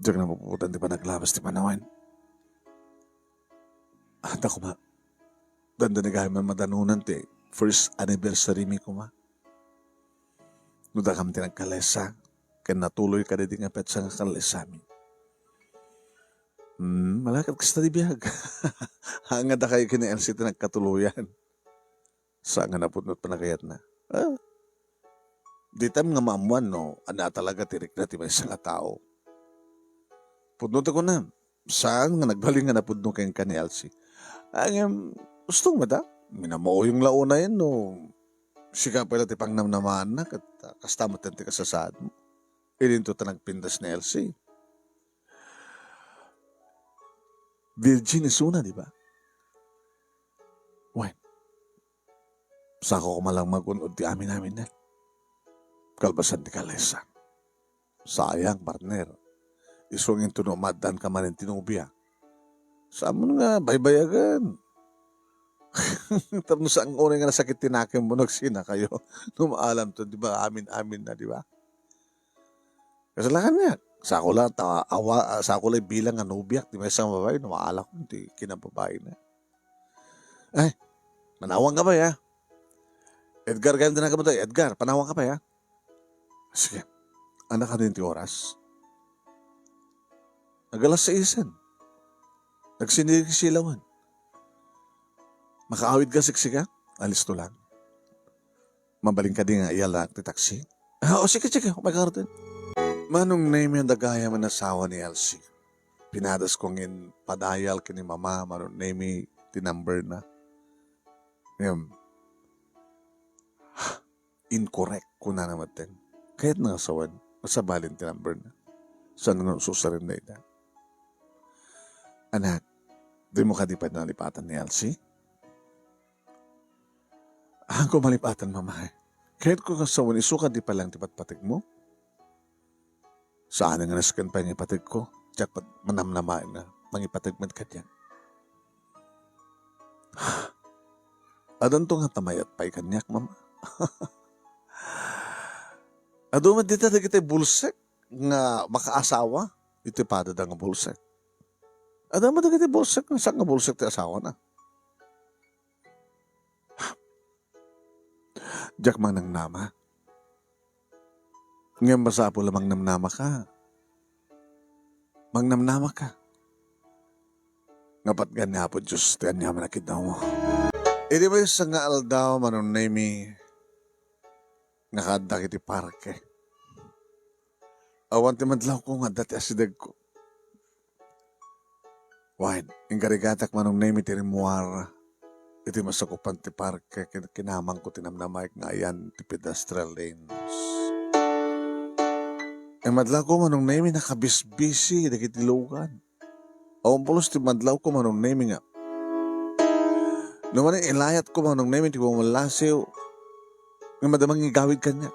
Diak napuputan ti panaglabas ti panawen. Ata koma, dandani gayam a madanunan ti first anniversary mi koma. No dakam ti nagkalesa, ken natuloy kadi di nga petsa nga kalesami. Hmm, malakat kasta ti biag. Nga dakayo ken ni Elsie ti nagkatuloyan. Saan nga napudno ti panagayatna. Ah, ditam nga maammuan no ania talaga ti rikna ti maysa nga tao. Pudno ti kunam, saan nga nagbalin nga napudno kenka ni Elsie. Ngem, gusto mo da? Minamuoyong la unayen no sika pay la ti pangnamnamaanna, ket, ah, kasta met ti kasasaadmo. Idinto ta nagpintas ni Elsie. Virgin isuna, di ba? Wen, sako koma lang magun-od ti amin-aminna. Kalpasan ti kalesa. Sayang, partner. Isu nginto no maaddanka manen ti nobia. Saanmon nga baybayagen. Tapno saan unay nga nasakit ti nakemmo no agsinakayo. No maalamto, di ba, amin-aminna, di ba? Kasla kaniak. Sako la ta, awa, sako la bilang nga nobiak ti maysa nga babai, no maalakon ti kinababaina. Ay, panawanka pay, ha? Edgar, gayam ti nagkamata. Edgar, panawanka pay, ha? Sige. Anak, ano ti oras? Nag-alas seisen. Nagsinigisilawan. Makaawidka siksika? Alisto lang. Mabalin kadi nga iyalaak ti taksi? Ah, o, sige, sige. Umay ka ngaruden. Manong Nemi, adda gayam a nasawa ni Elsie. Pinadasko ngin padayal ken ni Mama, Manong Nemi, ti number na. Ngem, incorrect, kunana metten. Kayatna nga sawen, nasabalin ti number na. Saan nga ususarenna ida? Anak, dimo kadi pay nalipatan ni Elsie? Haanko malipatan, Mama, eh. Kayatko nga sawen, isu kadi pay lang ti patpategmo? Saan nga nasken pay nga ipategko? Diak met manamnamaen nga mangipateg met kaniak. Addanto ngata mayat pay kaniak, Mama? Adu met dita dagiti bulsek nga makaasawa iti padada nga bulsek. Adda met dagiti bulsek nga saan nga bulsek ti asawana. Diak mangnamnama. Ngem masapul a mangnamnamaka. Mangnamnamaka. Nga patgan ni Apo Dios ti aniaman a kidawmo. Idi maysa nga aldaw, Manong Nemi, nga kaaddak iti parke. Awan ti madlawko nga adda ti asidegko. Wen, inkarigataak, Manong Nemi, ti rimmuar iti masakupan ti parke ken kinamangko ti namnamaek nga ayan ti pedestrian lanes. Imadlawko, Manong Nemi, nakabisbisi dagiti lugan. Awan pulos ti madlawko, Manong Nemi, nga no manen ilayatko, Manong Nemi, ti bumallasiw nga madi mangigawid kaniak.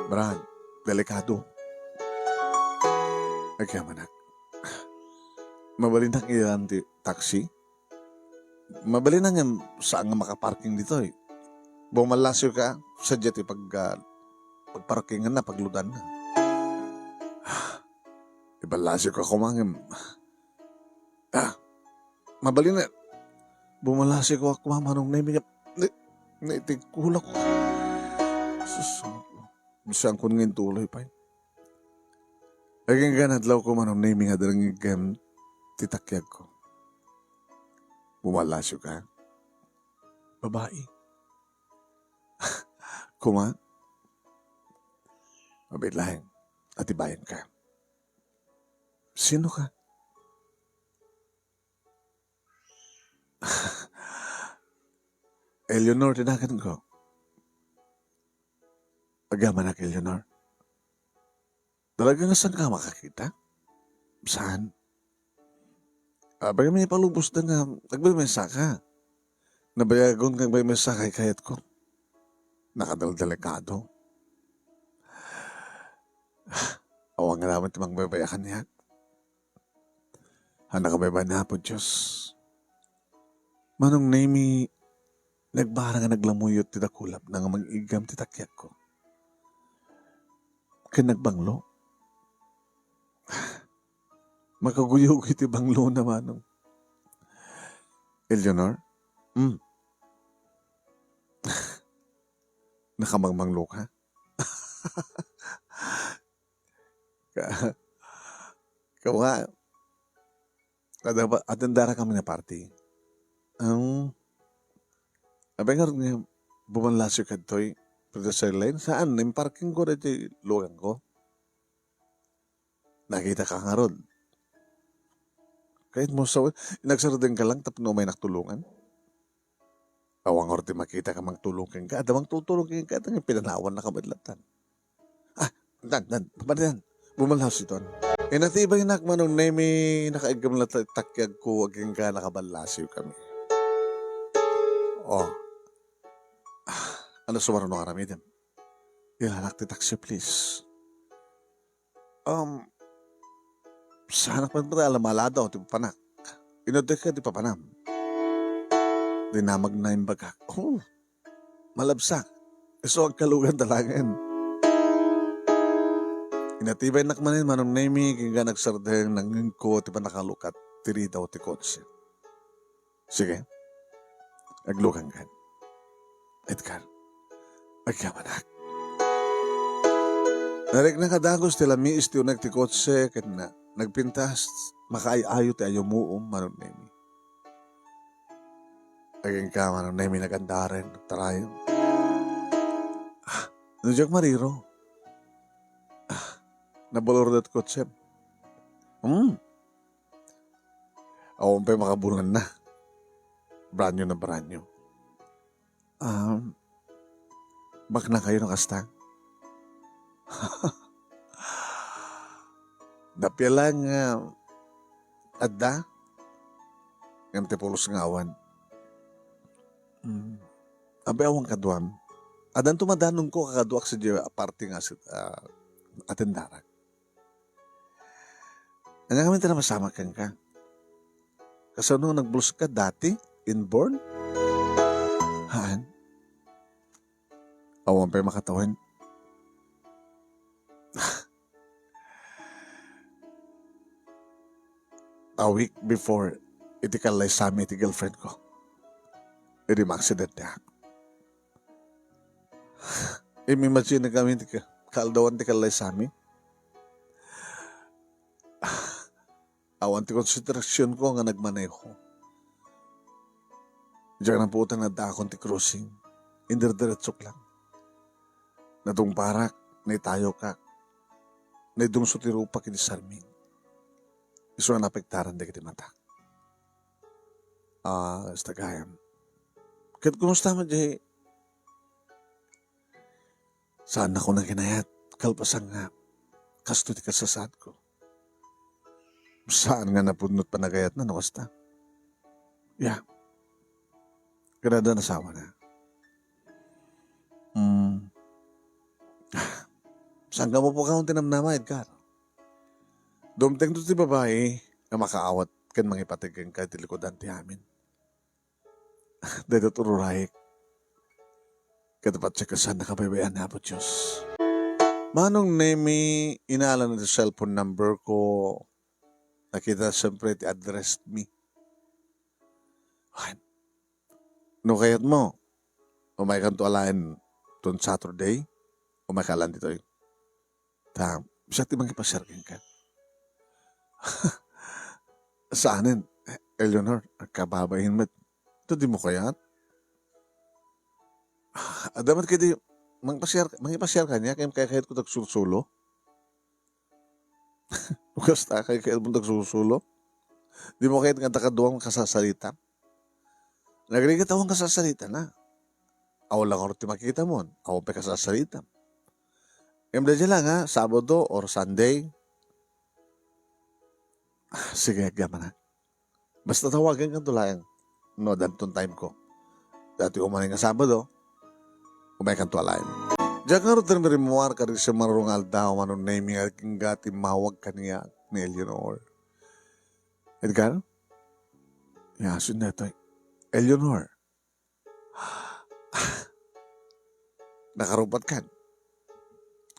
Brad, delikado. Agyamanak. Mabalinnak ilan ti taksi? Mabalin ngem saan nga makaparking ditoy. Bumallasiwka, sadia ti pag-, ah, pagparkinganna, pagludanna. Iballasiwka koma ngem, ah, mabalin a bumallasiwka koma, Manong Nemi, ngem, ni, ni, ti kulak. Sus, bisan kun ngin tuloy pay. Agingga nga adlawko, Manong Nemi, nga darngegem ti takiagko. Bumallasiwka? Babai. Koma? Mabiit laeng, atibayenka. Sino ka? Eleanor ti naganko. Agyamanak, Eleanor. Talaga nga saan ka makakita? Saan? Apay, kami palubos da nga agmemesa ka. Nabayagon nga agmemesa kay kayat ko. Nakadaldalikado. Awan nga naman ti mangbaybay a kaniak. Anak a baybay ni Apo Dios. Manong Nemi, nagbara nga naglamuyot ti dakulap na nga mangiggam ti takiakko. Ken nagbanglo. Makaguyugoy ti banglo na, Manong. Eleanor? Hmm. Nakamangmanglo ka? Ka-, kawa, kada ba, atendara kami na party. Ang, abay nga, nga, bumanlasyo kadtoy, Professor Lane, saan? Imparking ko dito, lugang ko. Nakita ka ngarud. Kahit mo sa, nagsardeng ka lang, tapno may naktulungan. Awan ngarud ti makita ka mangtulong kenka, adda mangtutulong kenka, adda nga pinanawan na ka met latta. Ah, dan, dan, pabalian. Bumalhaw si Ton. Inatibay nak, Manong Nemi, nakaiggam latta ti takiagko, agingga nakaballasiw kami. Oh. Ah, ano sumaruno aramidem? Ilanak ti taksi, please. Um, saanak man pati alamaladaw ti papanak. Inudek ka ti papanam. Dinamag na imbagak. Oh, malabsak. Isu agkalugan talagen. Inatibay nak manen, Manong Nemi, agingga nagsardeng, nangngegko ti pannakalukat ti ridaw ti kotse. Sige. Aglukangkan. Edgar, agyamanak. Narikna nga dagus ti lamiis ti uneg ti kotse ken na-, nagpintas, makaay-ayo ti ayumuom, Manong Nemi. Agingga, Manong Nemi, nagandaren, nagtarayen. Ah, no diak mariro. Ah, nabalor dat kotse. Hmm. Awan pay makabungan na. Branyo na branyo. Um, bakna kayo na kasta? Napia lang nga adda. Ngem ti pulos nga awan. Mm. Abay, awan kaduam. Addan tumadanonko kakaduak sa di aparte nga si, ah, atendarak. Ania ngamin ti napasamak kenka? Kasano, nagbulos ka dati? Inborn? Haan? Awan pay makatawen. A week before, iti kallaysami iti girlfriend ko. Idi maaksidente ak. Im-imagine kami ti ka-, kaaldawan ti kallaysami. Awan ti konsentrasionko nga nagmaneho. Diak naputan nga addaakon ti crossing. Indirdiretsok lang. Natungparak, naitayokak. Naidungso ti rupak iti sarming. Isu a naapektaran dagiti matak. Ah, kasta gayam. Ket kumusta met diay Saannako nakinayat, kalpasan nga kastoy ti kasasaadko. Saan nga napudno ti panagayatna no kasta. Ya. Kada nasawana. Hmm. Saan ka mapukaw ti namnama, Edgar? Dumtengto ti babai nga makaawat ken mangipateg kenka iti likudan ti amin. Dayta ti ururayek. Ket patse kasano kabaybayan ni Apo Dios. Manong Nemi, inala na ti cellphone number ko. Nakita, siyempre, ti address mi. Wen, no kayatmo, umaykanto alaen ton Saturday, umayka alaen ditoy. Ta, siak ti mangipasiar kenka. Saanen, Eleanor, agkababain met. Ta dimo kayat? Adda met kadi, mangpasiar, mangipasiar kaniak, kay kayatko agsursulo. Kasta, kay kayatmo agsursulo. Dimo kayat nga adda kaduam kasasarita. Nagrigat awan kasasarita na. Awan lang ti makita mo, awan pay kasasarita. Ngem daydiay lang, ha, Sabado or Sunday. Ah, sige, agyamanak. Basta tawagan kanto laeng no addanton time ko. Daytoy umay nga Sabado, umay kanto a laeng. Diak ngarud rimmuar kadagiti simmaro nga aldaw, Manong Nemy, nga agingga ti immawag kaniak ni Eleanor. Edgar? Ya, sino daytoy? Eleanor. Nakarupatkan.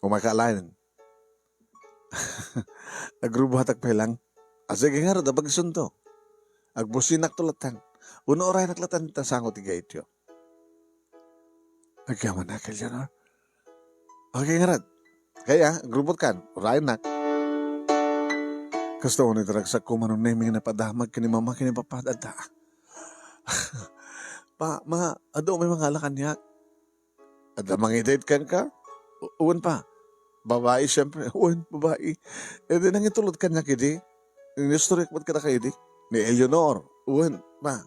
Umayka a laeng. Agrubuhatak pay lang. Ah, sige ngarud, abagisunto. Agbusinakto latta. Wenno uraynak latta ta sango ti gaytyo. Agyamanak, Eleanor. Okay ngarud. Kaya, agrubutkan. Uraynak. Kasta unay ti ragsakko, Manong Nemy, nga napadamag ken ni Mama ken ni Papa, adda. Pa, ma, adu may mangala kaniak. Adda mangidate kenka? U-, wen pa. Babai, siyempre. Wen, babai. E di nangitulod kaniak idi. Inistoryak met kadaka idi. Ni Eleanor. Wen, pa.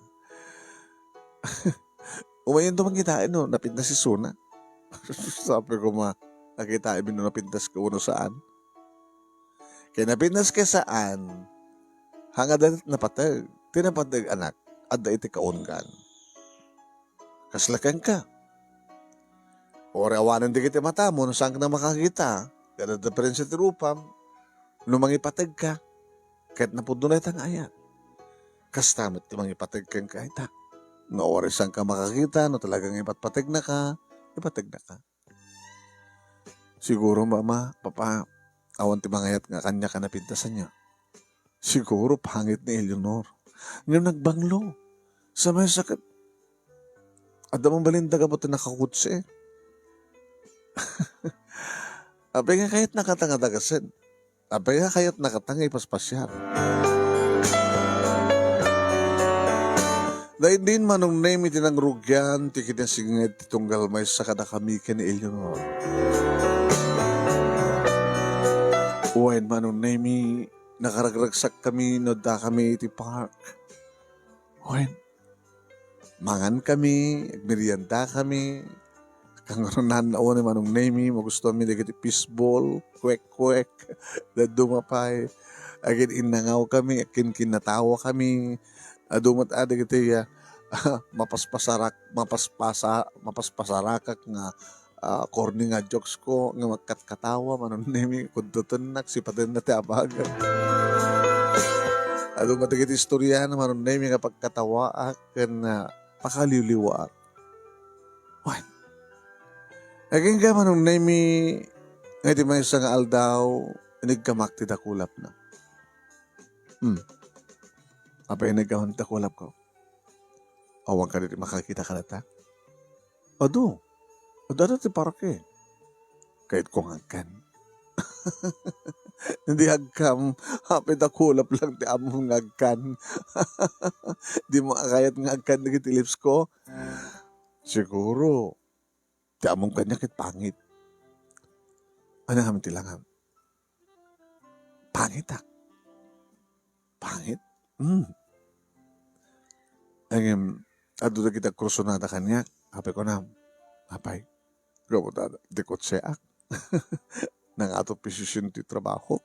Umayonto mangkitaen no napintas isuna. Sabi ko, ma, nakitaenmi no napintas ka wenno saan. Kay napintas ka saan, hanga da napateg. Ti napateg, anak, adda iti kaungan. Kasla kenka. Uray awanen dagiti matam no saanka makakita, ket adda diferensia ti rupam, no mangipategka, ket napudno dayta nga ayat. Kasta met ti mangipateg kenka ita. No uray saanka makakita, no talaga nga ipatpategnaka, ipategnaka. Siguro, Mama, Papa, awan ti mangayat nga kaniak a napintasanyo. Siguro pangit ni Eleanor. Ngem nagbanglo. Sa maysa ket, adda mabalinda gapu ti nakakutse. Apay nga kayatnaka ta nga dagasen? Apay nga kayatnaka ta nga ipaspasiar? Daydiay, Manong Nemy, ti nangrugian ti kinasinged ti tunggal maysa kadakami ken ni Eleanor. Wen, Manong Nemy, nakaragragsakkami no addakami iti park. Wen, mangankami, agmeriendakami. Kangrunan na ni Manong Nemy, magustuanmi dagiti fishball, kwek-kwek, dadduma pay. Agin-innangawkami, agkinkinnatawakami. Adu met a dagiti, ah, mapaspasarak-, mapaspasa-, mapaspasarakak nga ah, corny nga jokes ko nga magkatkatawa, Manong Nemy, kuntutennak, sipatenna ti abagak. Adu met dagiti istorya ni Manong Nemy nga pagkatawaak ken, ah, pakaliwliwaak. Wen. Agingga, Manong Nemy, nga iti maysa nga aldaw, iniggamak ti dakulapna. Hmm. Apay iniggamak ti dakulapko? Awan kadi ti makakita kadata? Adu. Adu, adu ti parke. Kayatko nga agkan. Di agkam. Apay dakulap lang ti ammom nga agkan. Dimo a kayat nga agkan dagiti lips ko? Siguro, ti ammom kaniak ket pangit. Ania ngamin ti langam? Pangitak. Pangit? Hmm. Ngem, adu dagiti agkursunada kaniak. Apay kunam? Apay? Gapu ta di kotseak. Nangato position ti trabaho.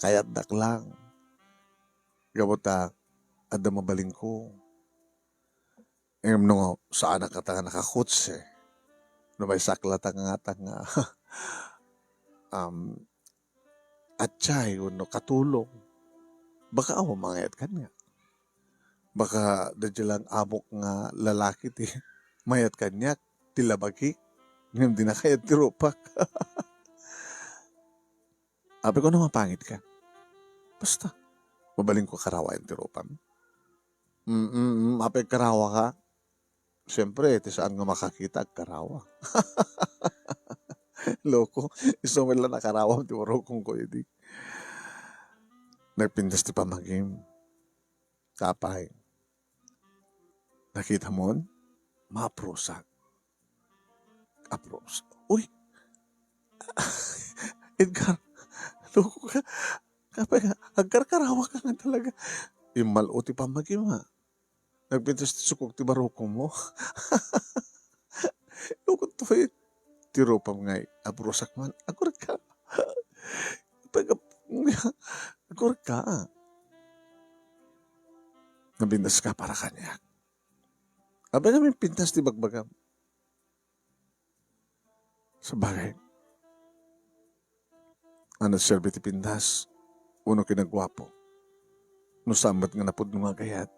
Kayatdak lang. Gapu ta adda mabalinko. Ngem no saanak kata nga nakakotse, no maysak latta nga, um, atsaen wenno katulong, baka awan mangayat kaniak. Baka daydiay lang amok nga lalaki ti mayat kaniak, ti labaki, ngem di nakayat ti rupak. Apay kunam a pangitka? Basta, mabalinko a karawaen ti rupam. Mm, mm, apay karawaka? Siyempre, ti saan nga makakita, agkarawa. Loko, isu met la nakarawam ti urokongko idi. Nagpintas ti pamagim. Apay, nakitamon? Maprusak. Apros. Uy! Edgar, loko ka. Apay nga, agkarkarawak ka nga talaga. Immal-o ti pammagima. Nagpintas ti sukog ti barukom mo. Loko toy. Ti rupam ngay, aprusak man. Agurka. Pag-, agurka. Nabintas ka para kaniak. Apay nga impintas ti bagbagam. Sabagay, ano serbi ti pintas wenno kinaguapo no saan met nga napudno nga agayat?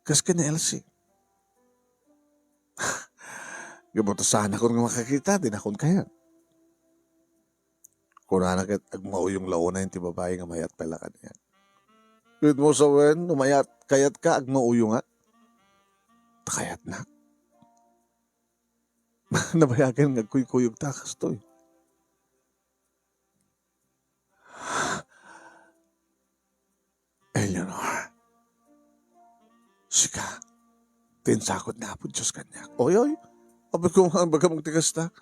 Kas ken ni Elsie. Gapu ta saanakon nga makakita, dinakon kayat. Kunana ket agmauyong la unay ti babai nga mayat pay la kaniak. Ket mo sawen, no mayat, kayatka, agmauyongak. Ta kayatnak. Nabayagen nga agkuykuyogta kastoy. Eleanor, sika, ti insakod ni Apo Dios kaniak. Oy, oy, apay ko nga bagam ti kasta.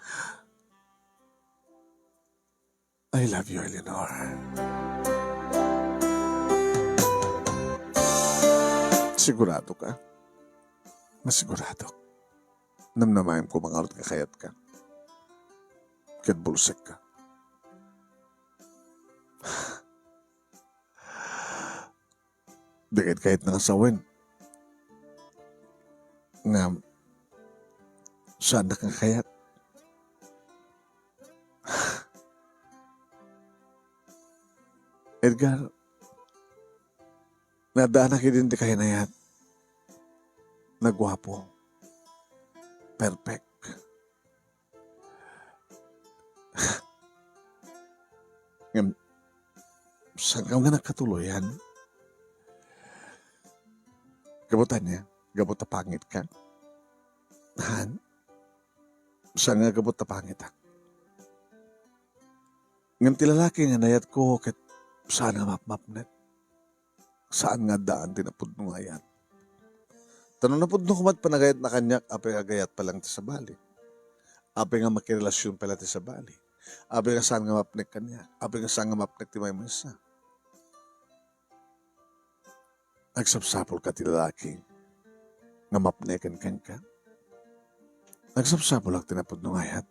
I love you, Eleanor. Sigurado ka? Masigurado. Namnamaem ko mangarud nga kayatka. Ket bulsekka. Di ket kayat nga sawen nga saannak nga kayat. Edgar, nadaanak idin ti kainayat. Naguapo. Perfect. Ngem, saan nga nagkatuloyan? Gapu ta ania? Gapu ta pangitka? Han? Saan nga gapu ta pangitak? Ngem ti lalaki nga nayatko ket saan nga mapmapnek. Saan nga addaan ti napudno nga ayat. Ta no napudno koma ti panagayatna kaniak, apay nga agayat pay laeng ti sabali. Apay nga makirelasion pay la ti sabali. Apay nga saan nga mapnek kaniak. Apay nga saan nga mapnek ti maymaysa. Agsapsapulka ti lalaki nga mapneken kenka. Agsapsapulak ti napudno nga ayat.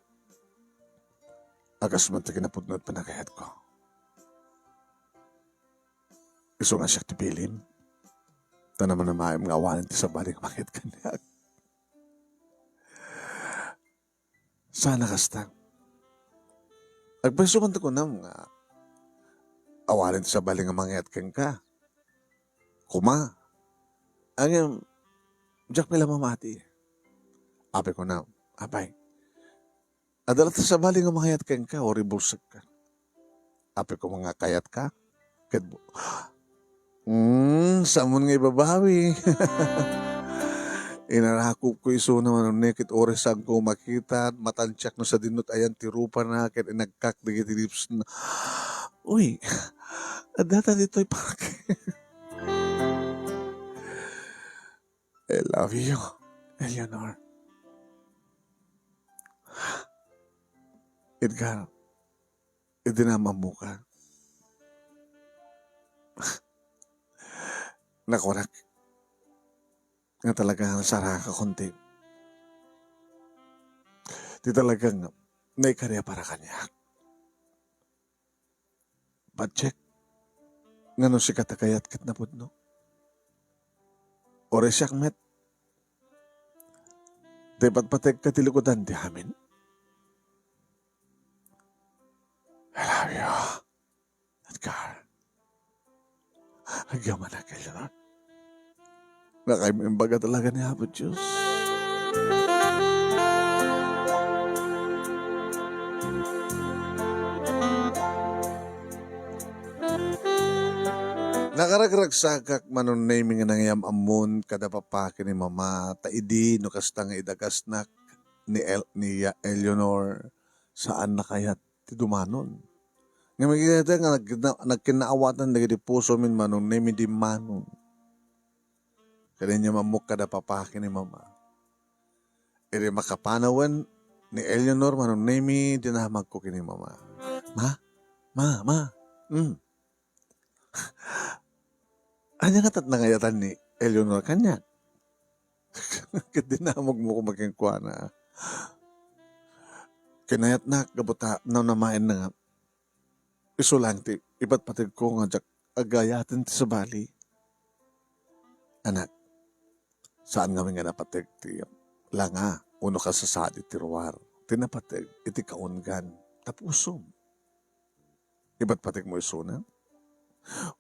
A kas met ti kinapudno ti panagayatko. Isu nga siak ti bilim. Ta namanamaem nga awanen ti sabali nga mangayat kaniak. Saan a kasta. Agpayso man ti kunam nga awanen ti sabali nga mangayat kenka. Koma. Ngem, diak pay la mamati. Apay kunam, apay. Adda la ti sabali nga mangayat kenka, uray bulsekka. Apay koma nga kayatka, ket bu-, Hmm, saanmon nga ibabawi. Inarakopko isuna manunay ket uray saanko makita, matansiak no sadino ti ayan ti rupana ket inagkak dagiti lipsna. Uy, addata ditoy parke. I love you, Eleanor. Edgar, idi naam-ammoka, nakunak nga talaga nga nasarakakon ti, ti talagang naikari a para kaniak. Patiek, ngano sika ta kayat ket napudno? Uray siak met, ta ipatpategka ti likudan ti amin. I love you, Edgar. Agyamanak, Eleanor. Nakaimbag talaga ni Apo Dios. Nakaragragsakak manunay mi nga nangiyam-ammon kada papa ken ni mama, ta idi no kasta nga idagasnak ni El-, ni Ya-, Eleanor, saan na kayat ti dumanon. Ngem iti dayta nga nagkinna-, nagkinnaawatan dagiti pusomin manunay mi dimmanon. Ket inyam-ammok kada papa ken ni mama. Idi makapanawen ni Eleanor Manong Nemi, dinamagko ken ni Mama. "Ma, ma, ma, mm. Ania ngata ti nangayatan ni Eleanor kaniak?" Ket dinamagmo koma kenkuana. Kinayatnak gapu ta namnamaenna nga isu laeng ti ipatpategko nga diak agayaten ti sabali. Anak, saan ngamin nga napateg ti langa wenno kasasadi ti ruar. Ti napateg iti kaungan ta pusom. Ipatpategmo isuna?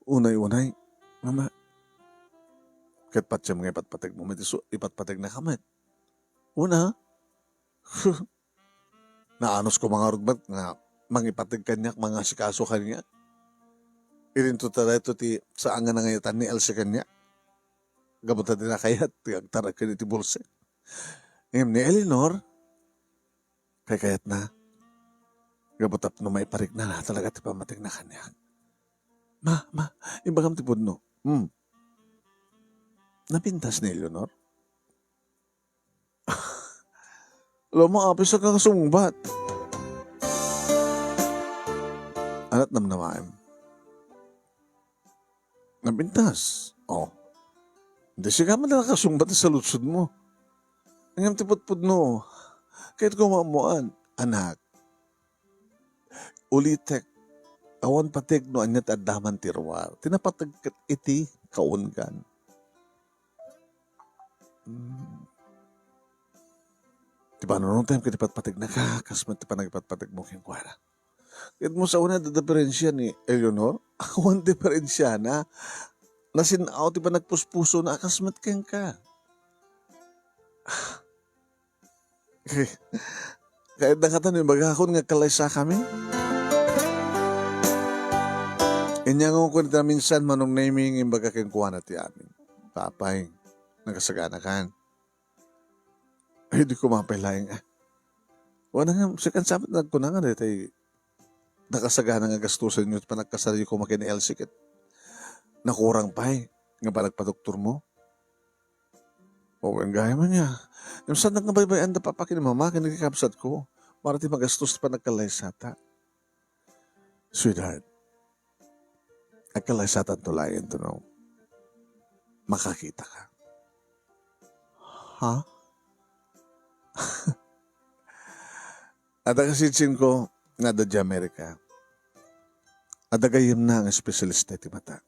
Unay-unay, Mama. Ket patiem nga ipatpategmo met isu, ipatpategnaka met. Una, naanus ko mangarud met nga mangipateg kaniak, mangasikaso kaniak. Idinto ta dayto ti saan nga nangayatan ni Elsie kaniak. Gapu ta di nakayat ti agtarek ken iti bulsek. Ngem ni Eleanor, kaykayatna. Gapu tapno maiparikna na talaga ti pammategna kaniak. "Ma, ma, imbagam ti pudno." "Hmm." "Napintas ni Eleanor?" "Loma, apis, saan ka sumungbat?" "Ania ti namnamaem?" "Napintas." "Oh. Di sika man nakasungbat sa ludsodmo. Ngem ti pudpudno, ket kumamuan, anak. Ulitek, awan pateg no ania ti adda man ti ruar. Ti napateg ket iti kaungan." Hmm. Ti panunotem ket ipatpategnaka, kas met ti panagipatpategmo kenkuana. Ket mo sa una, adda diferensia ni Eleanor? Awan diferensiana. Nasin-aw ti panagpuspusona a kas met kenka. Kayatna ngata no imbagakon nga agkallaysakami? Inyangokon ita minsan, Manong Nemi, nga imbaga kenkuana ti amin. Apay, nakasaganakan. Ay, di ko mapay laeng, ah. Wana nga, sikan sa met nagkuna nga daytay nakasagana nga gastusenyo ti panagkasaryo koma ken ni Elsie ket nakurang pay nga panagpadoktormo. O, wen gayam ania. Ngem saannak nga baybay-an da papa ken mama ken ni kakabsatko para ti magastos ti panagkallaysata. Sweetheart, agkallaysatanto laeng no makakitaka. Ha? Adda kasinsinko nga adda di Amerika. Adda gayyemna nga espesyalista iti mata.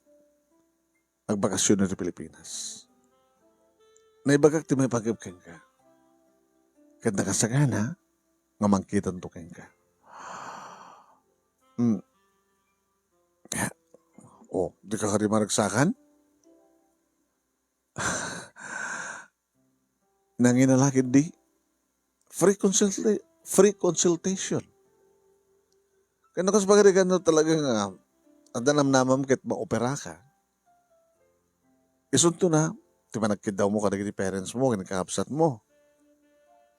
Agbakasyon iti Pilipinas. Naibagak ti maipaayam kenka. Ket nakasagana nga mangkitanto kenka. Hmm. O, dika kadi maragsakan? Nangina la ketdi. Free consulta-, free consultation. Ken no kas pagarigan no talaga nga adda namnamam ket maoperaka. Isunto na ti panagkiddawmo kadagiti parents mo ken kakabsatmo.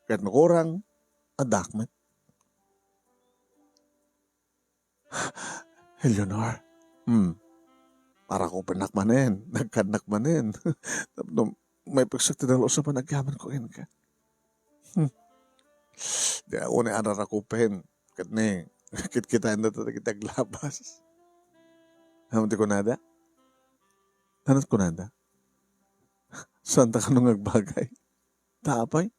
Ket no kurang, addak met. Eleanor, hmm, arakupennak manen, nagkannak manen. Tapno maipagsakto ti dalos a panagyamanko kenka. Hmm. Di ako ni ararakupen. Ket ni, kitkitaenda ta dagiti aglabas. Ano ti kunada? Ano ti kunada? Saan ta kano nga agbagay? Ta apay?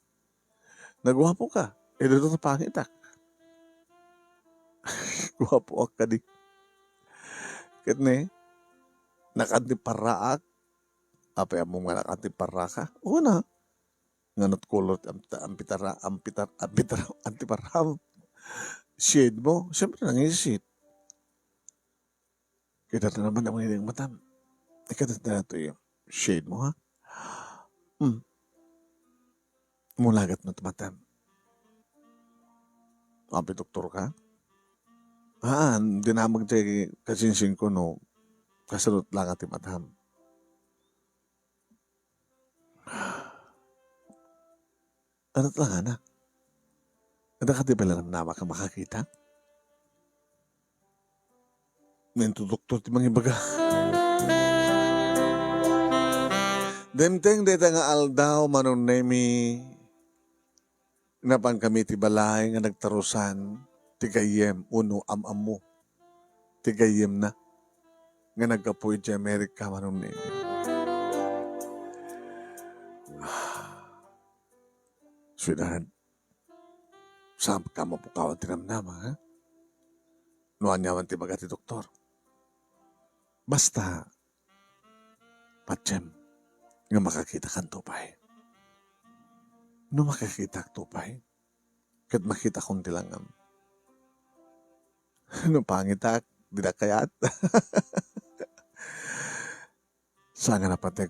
Naguapoka. Iduto ta pangitak. Guapoak kadi. Ket ni, nakantiparraak. Apay, ammom nga nakantiparraka? Una, nganat kolor ti ampi-, ampitara-, ampitar-, ampitara-, antiparraam? Shade mo? Siyempre, nangisit. Kita ta naman ang mga matam. Ikadata na to yung shade mo, ha? Hmm. Mulagat mo ti matam. Ampi doktor ka? Ah, dinamag ti kasinsin ko no kasunod lang ti matam. Ano talaga na? Ada ka di pala namnama ka makakita? Nintuduktor ti mangibaga. Dimteng dayta nga aldaw, Manong Nemi, Napankami iti balay nga nagtarusan ti gayyem wenno am-ammo ti gayyemna nga naggapu idiay Amerika, Manong Nemi. Sweetheart, saan ka mapukawan ti namnama, ha? No aniaman ti maga ti doktor. Basta, patiem nga makakitakanto pay. No makakitakanto pay, ket makitakon ti langam. No pangitak, dida kayat. Saan nga napateg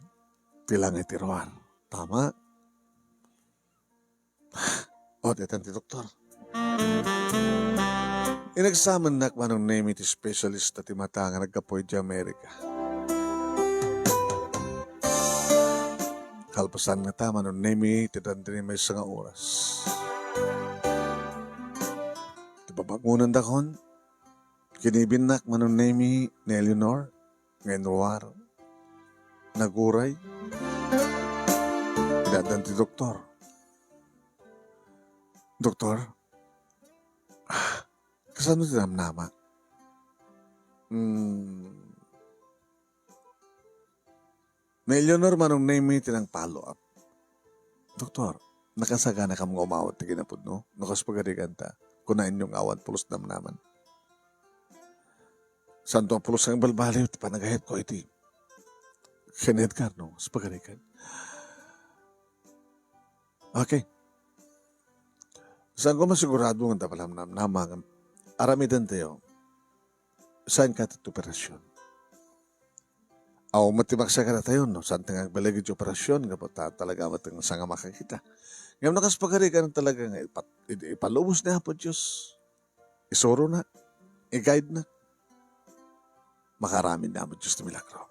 ti langay ti ruar. Tama? O, daytan ti doktor. Inagsamennak, Manong Nemi, ti specialista ti mata nga naggapu idiay Amerika. Kalpasan ngata, Manong Nemi, ti dandani maysa nga oras. Ti pabangonandakon, kinibinnak, Manong Nemi, ni Eleanor nga inruar. Naguray. Daytan ti doktor. Doktor, ah, kasano ti namnama? Hmm. Ni Eleanor, Manong Nemi, ti nang-follow up. Doktor, nakasaganakam nga umawat ti kinapudno? No kas pagarigan ta, kunaenyo nga awan pulos namnaman. Saanto a pulos nga balbaliw ti panagayatko iti ken Edgar, no kas pagarigan. Okay. Saanko masigurado nga adda pay namnama nga aramidentayo. Saan ka ti operasyon? Awan met ti maksa kadatayo, no? Saan ti nga agbaleg iti operasyon, nga ta-, talaga met nga saan nga makakita. Ngem no kas pagarigan talaga nga ipat-, i-, ipalubos ni Apo Dios. Isurona, i-guide na. Makaaramid ni Apo Dios ti milagro.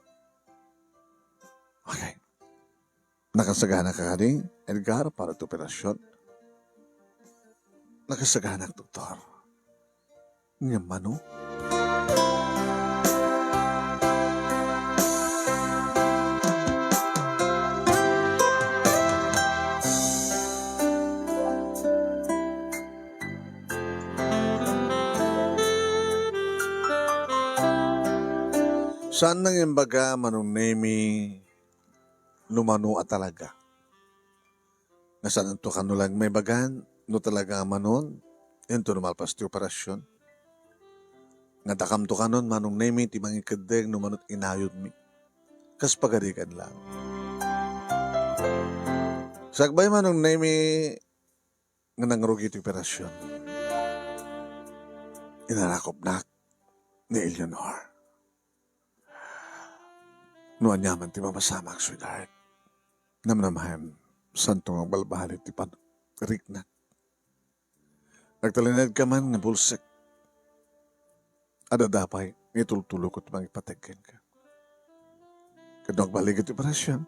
Okay. Nakasagana ka kadi, Edgar, para ti operasyon? Nakasagana, doktor. Ngem mano? Saan nang imbaga, Manong Nemi, no mano a talaga. Nga saanto kano laeng maibagan no talaga nga manon, inton malpas ti operasyon. Nga dakamto kanon, Manong Nemi, ti mangikeddeng no mano ti inayonmi. Kas pagarigan lang. Sakbay, Manong Nemi, nga nangrugi ti operasyon, inarakupnak ni Eleanor. No aniaman ti mapasamak, sweetheart, namnamaem, saanto nga agbalbaliw ti panriknak. Agtalinaedka man nga bulsek, adda pay nga itultulok ti mangipateg kenka. Ket no agbalin iti operasyon,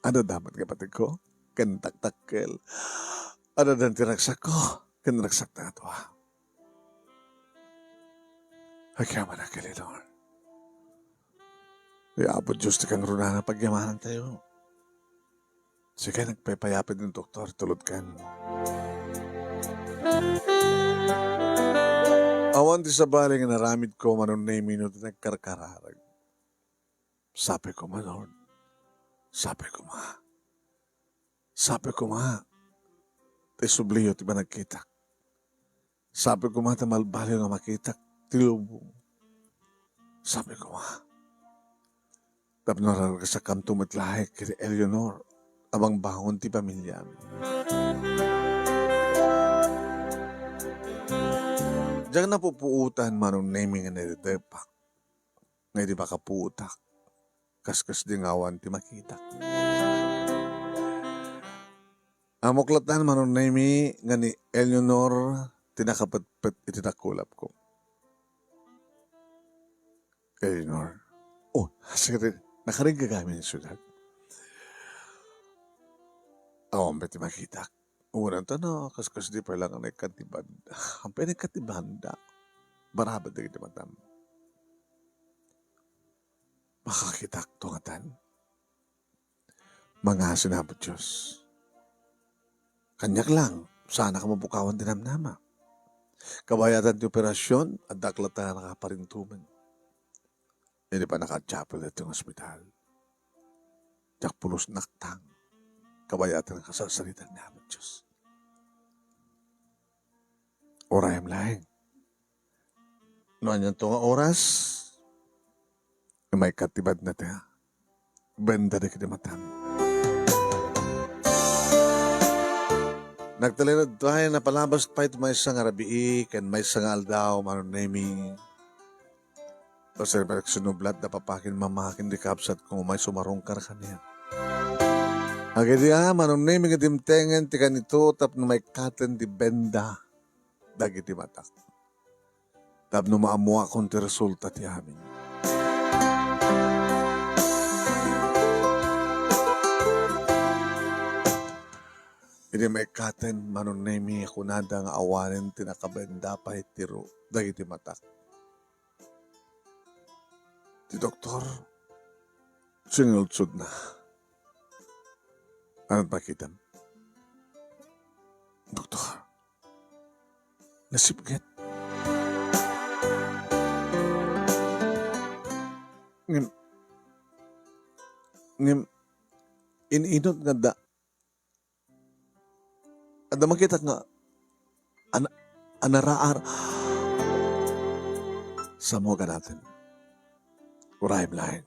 adda met nga ipateg ken takdakkel. Adda ti ragsakko ken ragsakta a dua. Agyamanak, Eleanor. Ni Apo Dios ti kangrunaan a pagyamanantayo. Sika nagpaypayapit ni doktor, tulodkan. Awan ti sabali nga inaramidko, Manong Nemi, no di nagkarkararag. Sapay koma, Lord. Sapay koma. Sapay koma. Ta isubliyo ti panagkitak. Sapay koma ta malbaliw nga makitak ti lubong. Sapay koma. Tapno raragsakamto met laeng ken Eleanor a bangbangon ti pamiliami. Diak napupuotan, Manong Nemi, nga naidedepak nga idi makapuotak, kaskasdi nga awan ti makitak. Ammok latta, Manong Nemi, nga ni Eleanor ti nakapetpet iti dakulapko. Eleanor. Oh, sir, nakarig ka gamin, sweetheart. Awan pay ti makitak. Unanta no, kaskasdi pay lang nga naikkan ti banda. Ampay naikkan ti banda. Barabad dagiti matam. Makakitakto ngatan. Mangngaasin, Apo Dios. Kaniak lang, Saannak a mabukawan ti namnama. Kabayatan ti operasion, addak latta nga nakaparintumen. Idi pannaka-chapel ditoy nga ospital, diak pulos naktang. Kabayatan nga sarsarita ni Apo Dios. Urayem laeng. No anianto nga oras, imaykat ti benda ti benda dagiti matam. Nagtalinaed pay, napalabas pay ti maysa nga rabii ken maysa nga aldaw, Manong Nemi. Pasirmek sinublat da papakin mamakin di kabsat ko may sumarungkar kaniak. Agidia, Manong Nemi, nga dimtengen ti kanito tapno maikkaten ti benda dagiti matak. Tapno maammuakon ti resulta ti amin. Idi maikkaten, Manong Nemi, kunada nga awanen ti nakabenda pay ti ru-, dagiti matak. Ti doktor, sinulsodna. Anong pakitam? Doktor, nasipnget. Ngem, ngem, in-inut nga da-, adda makitak nga an-, anaraar. Samo kanaten. Urayem laeng.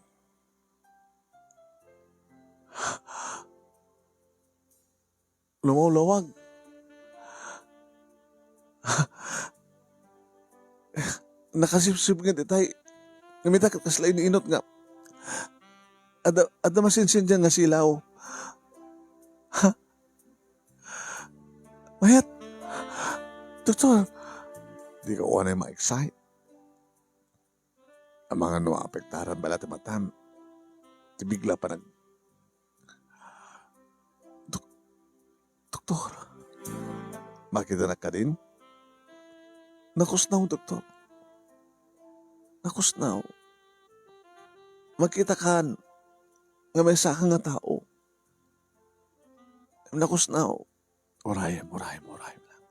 Lumawlawag. Nakasipsipnget itay. Ngem ita ket kasla in-inut nga adda, adda masinsindian nga silaw. Ha? Mayat! Doktor! Dika unay ma-excite. Amangan no aapektaran bala ti matam. Ti bigla panag-, Dok-, Doktor, makitanak kadin? Nakusnaw, Doktor. Nakusnaw. Makitakan nga maysaka nga tao. Nakusnaw. Urayem, urayem, urayem lang.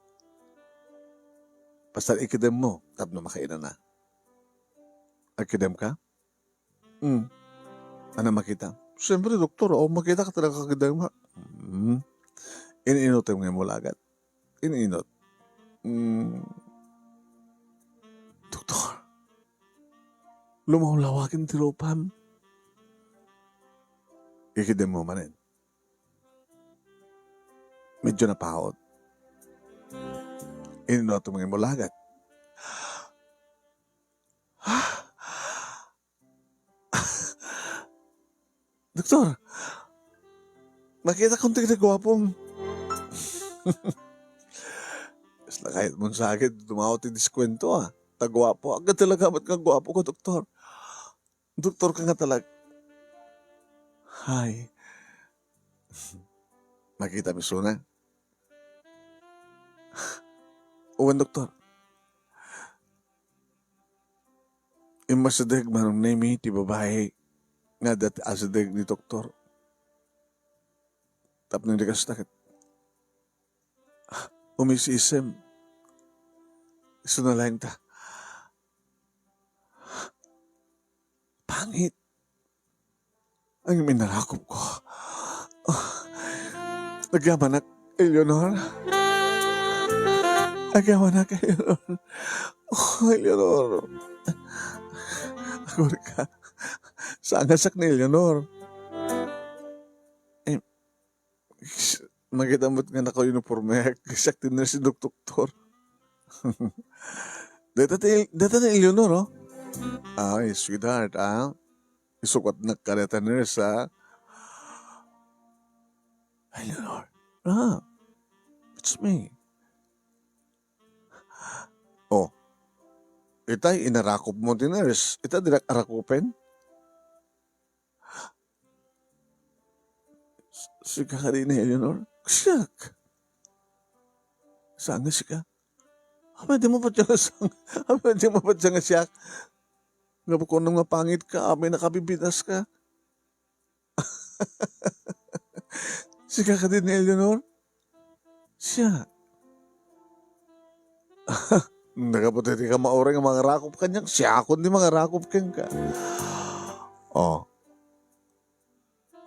Basta ikidemmo tapno makainana. Agkidemka? Hmm. Ania makita? Siyempre, doktor, awan makita ket nakakidem. Hmm. In-inutem nga imulagat. In-inut. Hmm. Doktor, lumawlawagen ti rupam. Ikidemmo manen. Medyo napaut. In-inutem nga imulagat. Doktor, makitakon ti guapom. Kasla kayatmon sa akin, dumaw ti diskuwento, ah. Ta guapo. Agka talaga met nga guapo ka, doktor. Doktor ka nga talag-, Hay. Makita mi suna? Wen, doktor. Immasideg, Manong Nemi, ti babai nga adda ti asideg ni doktor. Tapno di kasta ket umisisem. Isu na laeng ta. Pangit. Ang minarakop ko. Agyamanak, Eleanor. Agyamanak, Eleanor. Oh, Eleanor. Agurika. Saan nga siak ni Eleanor? Eh, Makita met nga naka-uniforme, siak ti nurse ni doktor. Deta ti, deta ni Eleanor, oh. Ay, sweetheart, ah. Isukat na ka deta nurse, ah. Eleanor, ah, it's me. Oh, itay, inarakop mo ti nurse. Ita, dinak arakupen? Sika kadi ni Eleanor? Siak. Saan nga sika? Apay, di mo patya nga sang-, apay, di mo patya nga siak? Nga bukon nga pangit ka, apay, nakabibinas ka. Sika kadi ni Eleanor? Siak. Nagaputiti ka mauray nga mangarakop kaniak, siakon ti mangarakop kenka. Oh.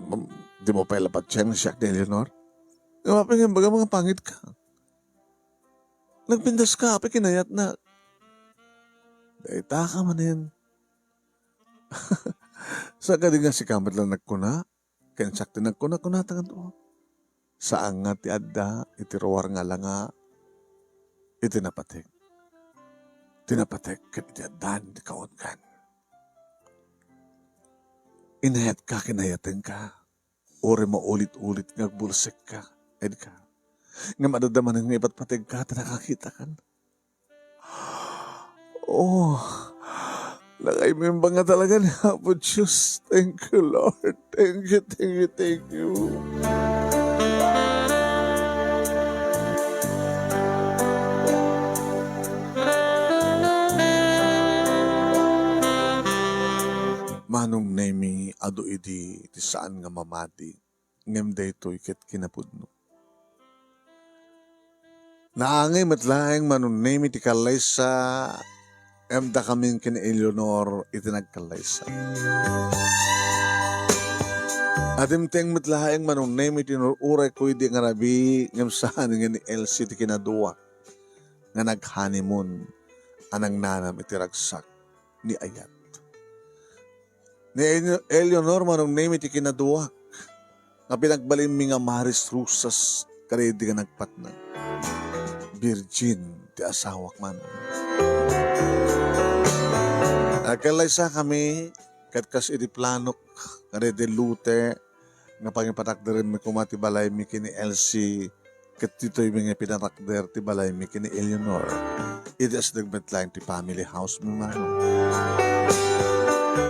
Mam-, di mo pay la patien nga siak ni Eleanor? Nga mapingan baga mga pangit ka. Nagpintas ka, apay kinayatna. Dayta ka manen. Sa kadi nga sika met la nagkuna, ken siak ti nagkuna-kunata nga dua. Saan nga ti adda iti ruar nga langa iti napatek. Ti napatek ket iti addan ti kaungan. Inayatka, kinayatenka. Uray maulit-ulit nga agbulsekka, Edgar. Ngem adda manen nga ipatpategka ta nakakitakan. Oh, nakaimbag nga talaga ni Apo Diyos. Thank you, Lord. Thank you, thank you, thank you. Manong Nemi, adu idi ti saan nga mamati, ngem daytoy ket kinapudno. Naangay met laeng, Manong Nemi, ti kallaysa, ngem dakamin ken ni Eleanor iti nagkallaysa. Adimteng met laeng, Manong Nemi, ti inur-urayko idi nga rabii, ngem saan nga ni Elsie ti kinaduak nga nag-honeymoon a nangnanam iti ragsak ni ayat. Ni Ele-, Eleanor, Manong Nemi, ti kinaduak nga pinagbalinmi nga Maris Rosas kadaydi nga nagpatnag. Virgin ti asawak, Manong. Nagkallaysakami ket kas idi planok, kadaydi lote nga pangipatakderenmi koma ti balaymi ken ni Elsie, ket ditoymi nga pinatakder ti balaymi ken ni Eleanor. Idi asideg met laeng ti family house mi, Manong.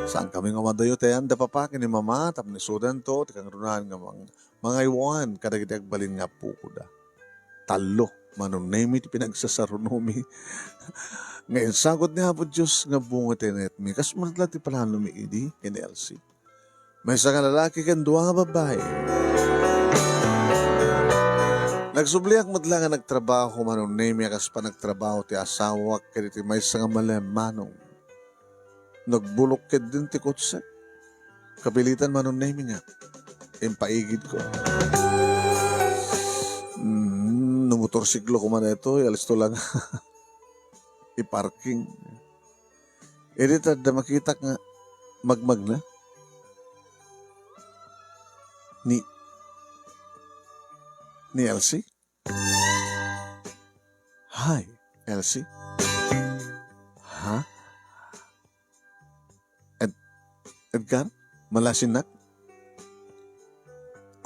Saankami nga madayo ti ayan da Papa ken ni Mama tapno isudanto ti kangrunaan nga mang-, mangaywan kadagiti agbalin nga appokoda. Tallo, Manong Nemi, ti pinagsasarunomi nga insagod ni Apo Dios nga bunga ti inayatmi. Kas met la ti planomi idi ken ni Elsie. Maysa nga lalaki ken dua nga babbai. Nagsubliak met la nga nagtrabaho, Manong Nemi, a kas panagtrabaho ti asawak ken iti maysa nga malem, Manong. Nagbulok ketdin ti kotsek. Kapilitan, Manong Nemi, nga impaigidko. Mm, no motorsiklo koma daytoy, alisto lang iparking. Idi ta adda makitak nga magmagna ni, ni Elsie. Hi, Elsie. Ha? Ed-, Edgar, malasinnak?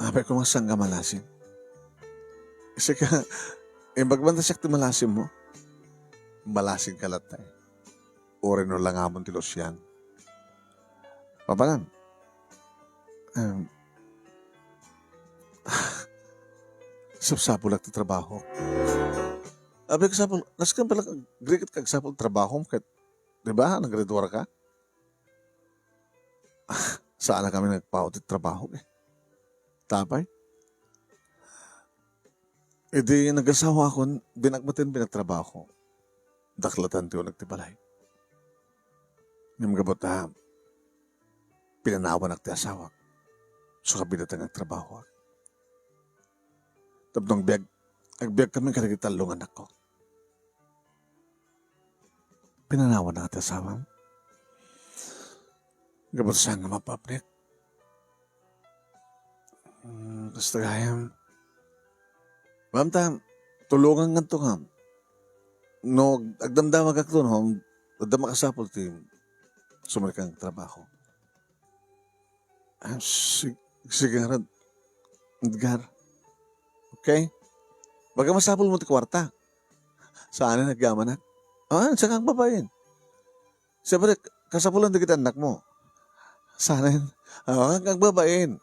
Apay ko nga saan nga malasin. Sika, imbag man ta siak ti malasinmo. Malasinka latta, eh. Uray no langamon ti Lucian. Papanan? Em, sapsapulak ti trabaho. Apay kasapul, nasken pala, agrikit ka agsapul trabahom ket, di ba, naggraduar ka? Saanakami nagpawat ti trabaho, eh. Tapay? Idi nagasawaakon, dinak met pay pinagtrabaho. Daklatan ti uneg ti balay. Ngem gapu ta pinanawanak ti asawak, so kabiit nga agtrabahoak. Tapno agbiag, agbiagkami kadagiti tallo nga annakko. Pinanawanak ti asawam. Gapu ta saan nga mapapnek. Mm, kasta gayam. Ma'am, ta, tulongan nganto nga. No, agdamdamagakto, no, adda makasapul ti sumrekang trabaho. Ah, sig-, sige ngarud, Edgar. Okay? Baga masapulmo ti kuarta. Saan nga agyamanak? Ah, saan nga agbabain? Siyempre, kasapulan dagiti annakmo. Saan? Ah, agbabain.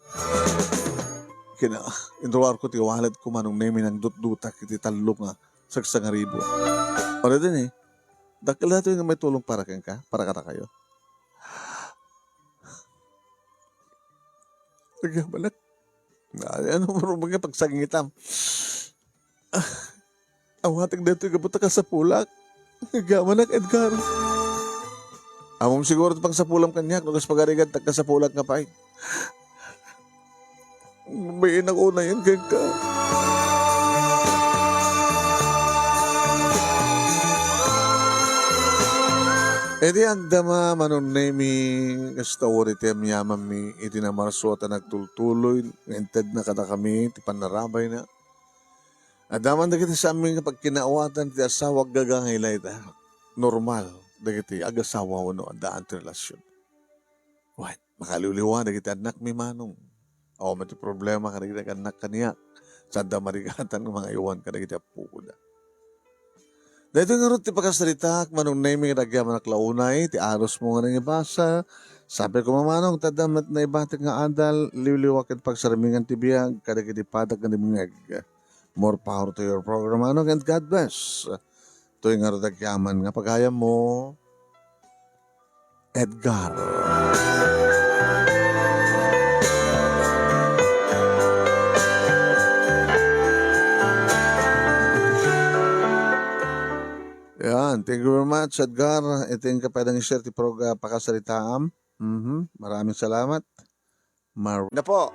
Kina-, inruarko ti wallet ko, Manong Nemi, nangdutdutak iti tallo nga sangsangaribu. Already ni, dakkel daytoy nga maitulong para kenka, para kadakayo. Agyamanak. Ay, ano mo nga pagsangitam? Ah, Awatek daytoy gapu ta kasapulak. Agamanak, Edgar. Ammom siguro ti pangsapulam kaniak no kas pagarigan ta kasapulak nga pay. Babain ako na yan, kagka. Iti andama, Manong Nemi, kasta uri ti amyamanmi iti namarso a ta nagtultuloy, nga intedna kadakami ti pannarabay na. Adda man dagiti saanmi nga pagkinaawatan ti asawa, aggaga nga ila ita. Normal dagiti agasawa wenno addaan ti relasyon. Wen, makaliwliwa dagiti annakmi, manong. Awan met ti problema kadagiti annak kaniak. Sanda marigatan nga mangaywan kadagiti appoda. Daytoy ngarud ti pakasaritaak, Manong Nemi, nga agyamanak la unay, ti arosmo nga nangibasa. Sabi ko, Manong, ta adda met naibatik nga adal, liwliwa ket pagsarmingan ti biag, kadagiti padak nga dimngeg. More power to your program, Manong, and God bless. Toy ngarud agyaman nga pagayammo, Edgar. Yan, thank you very much, Edgar. Iti inka pwedeng i-share ti prog-, ah, pakasaritaam. Mhm, maraming salamat. Mar- Na po.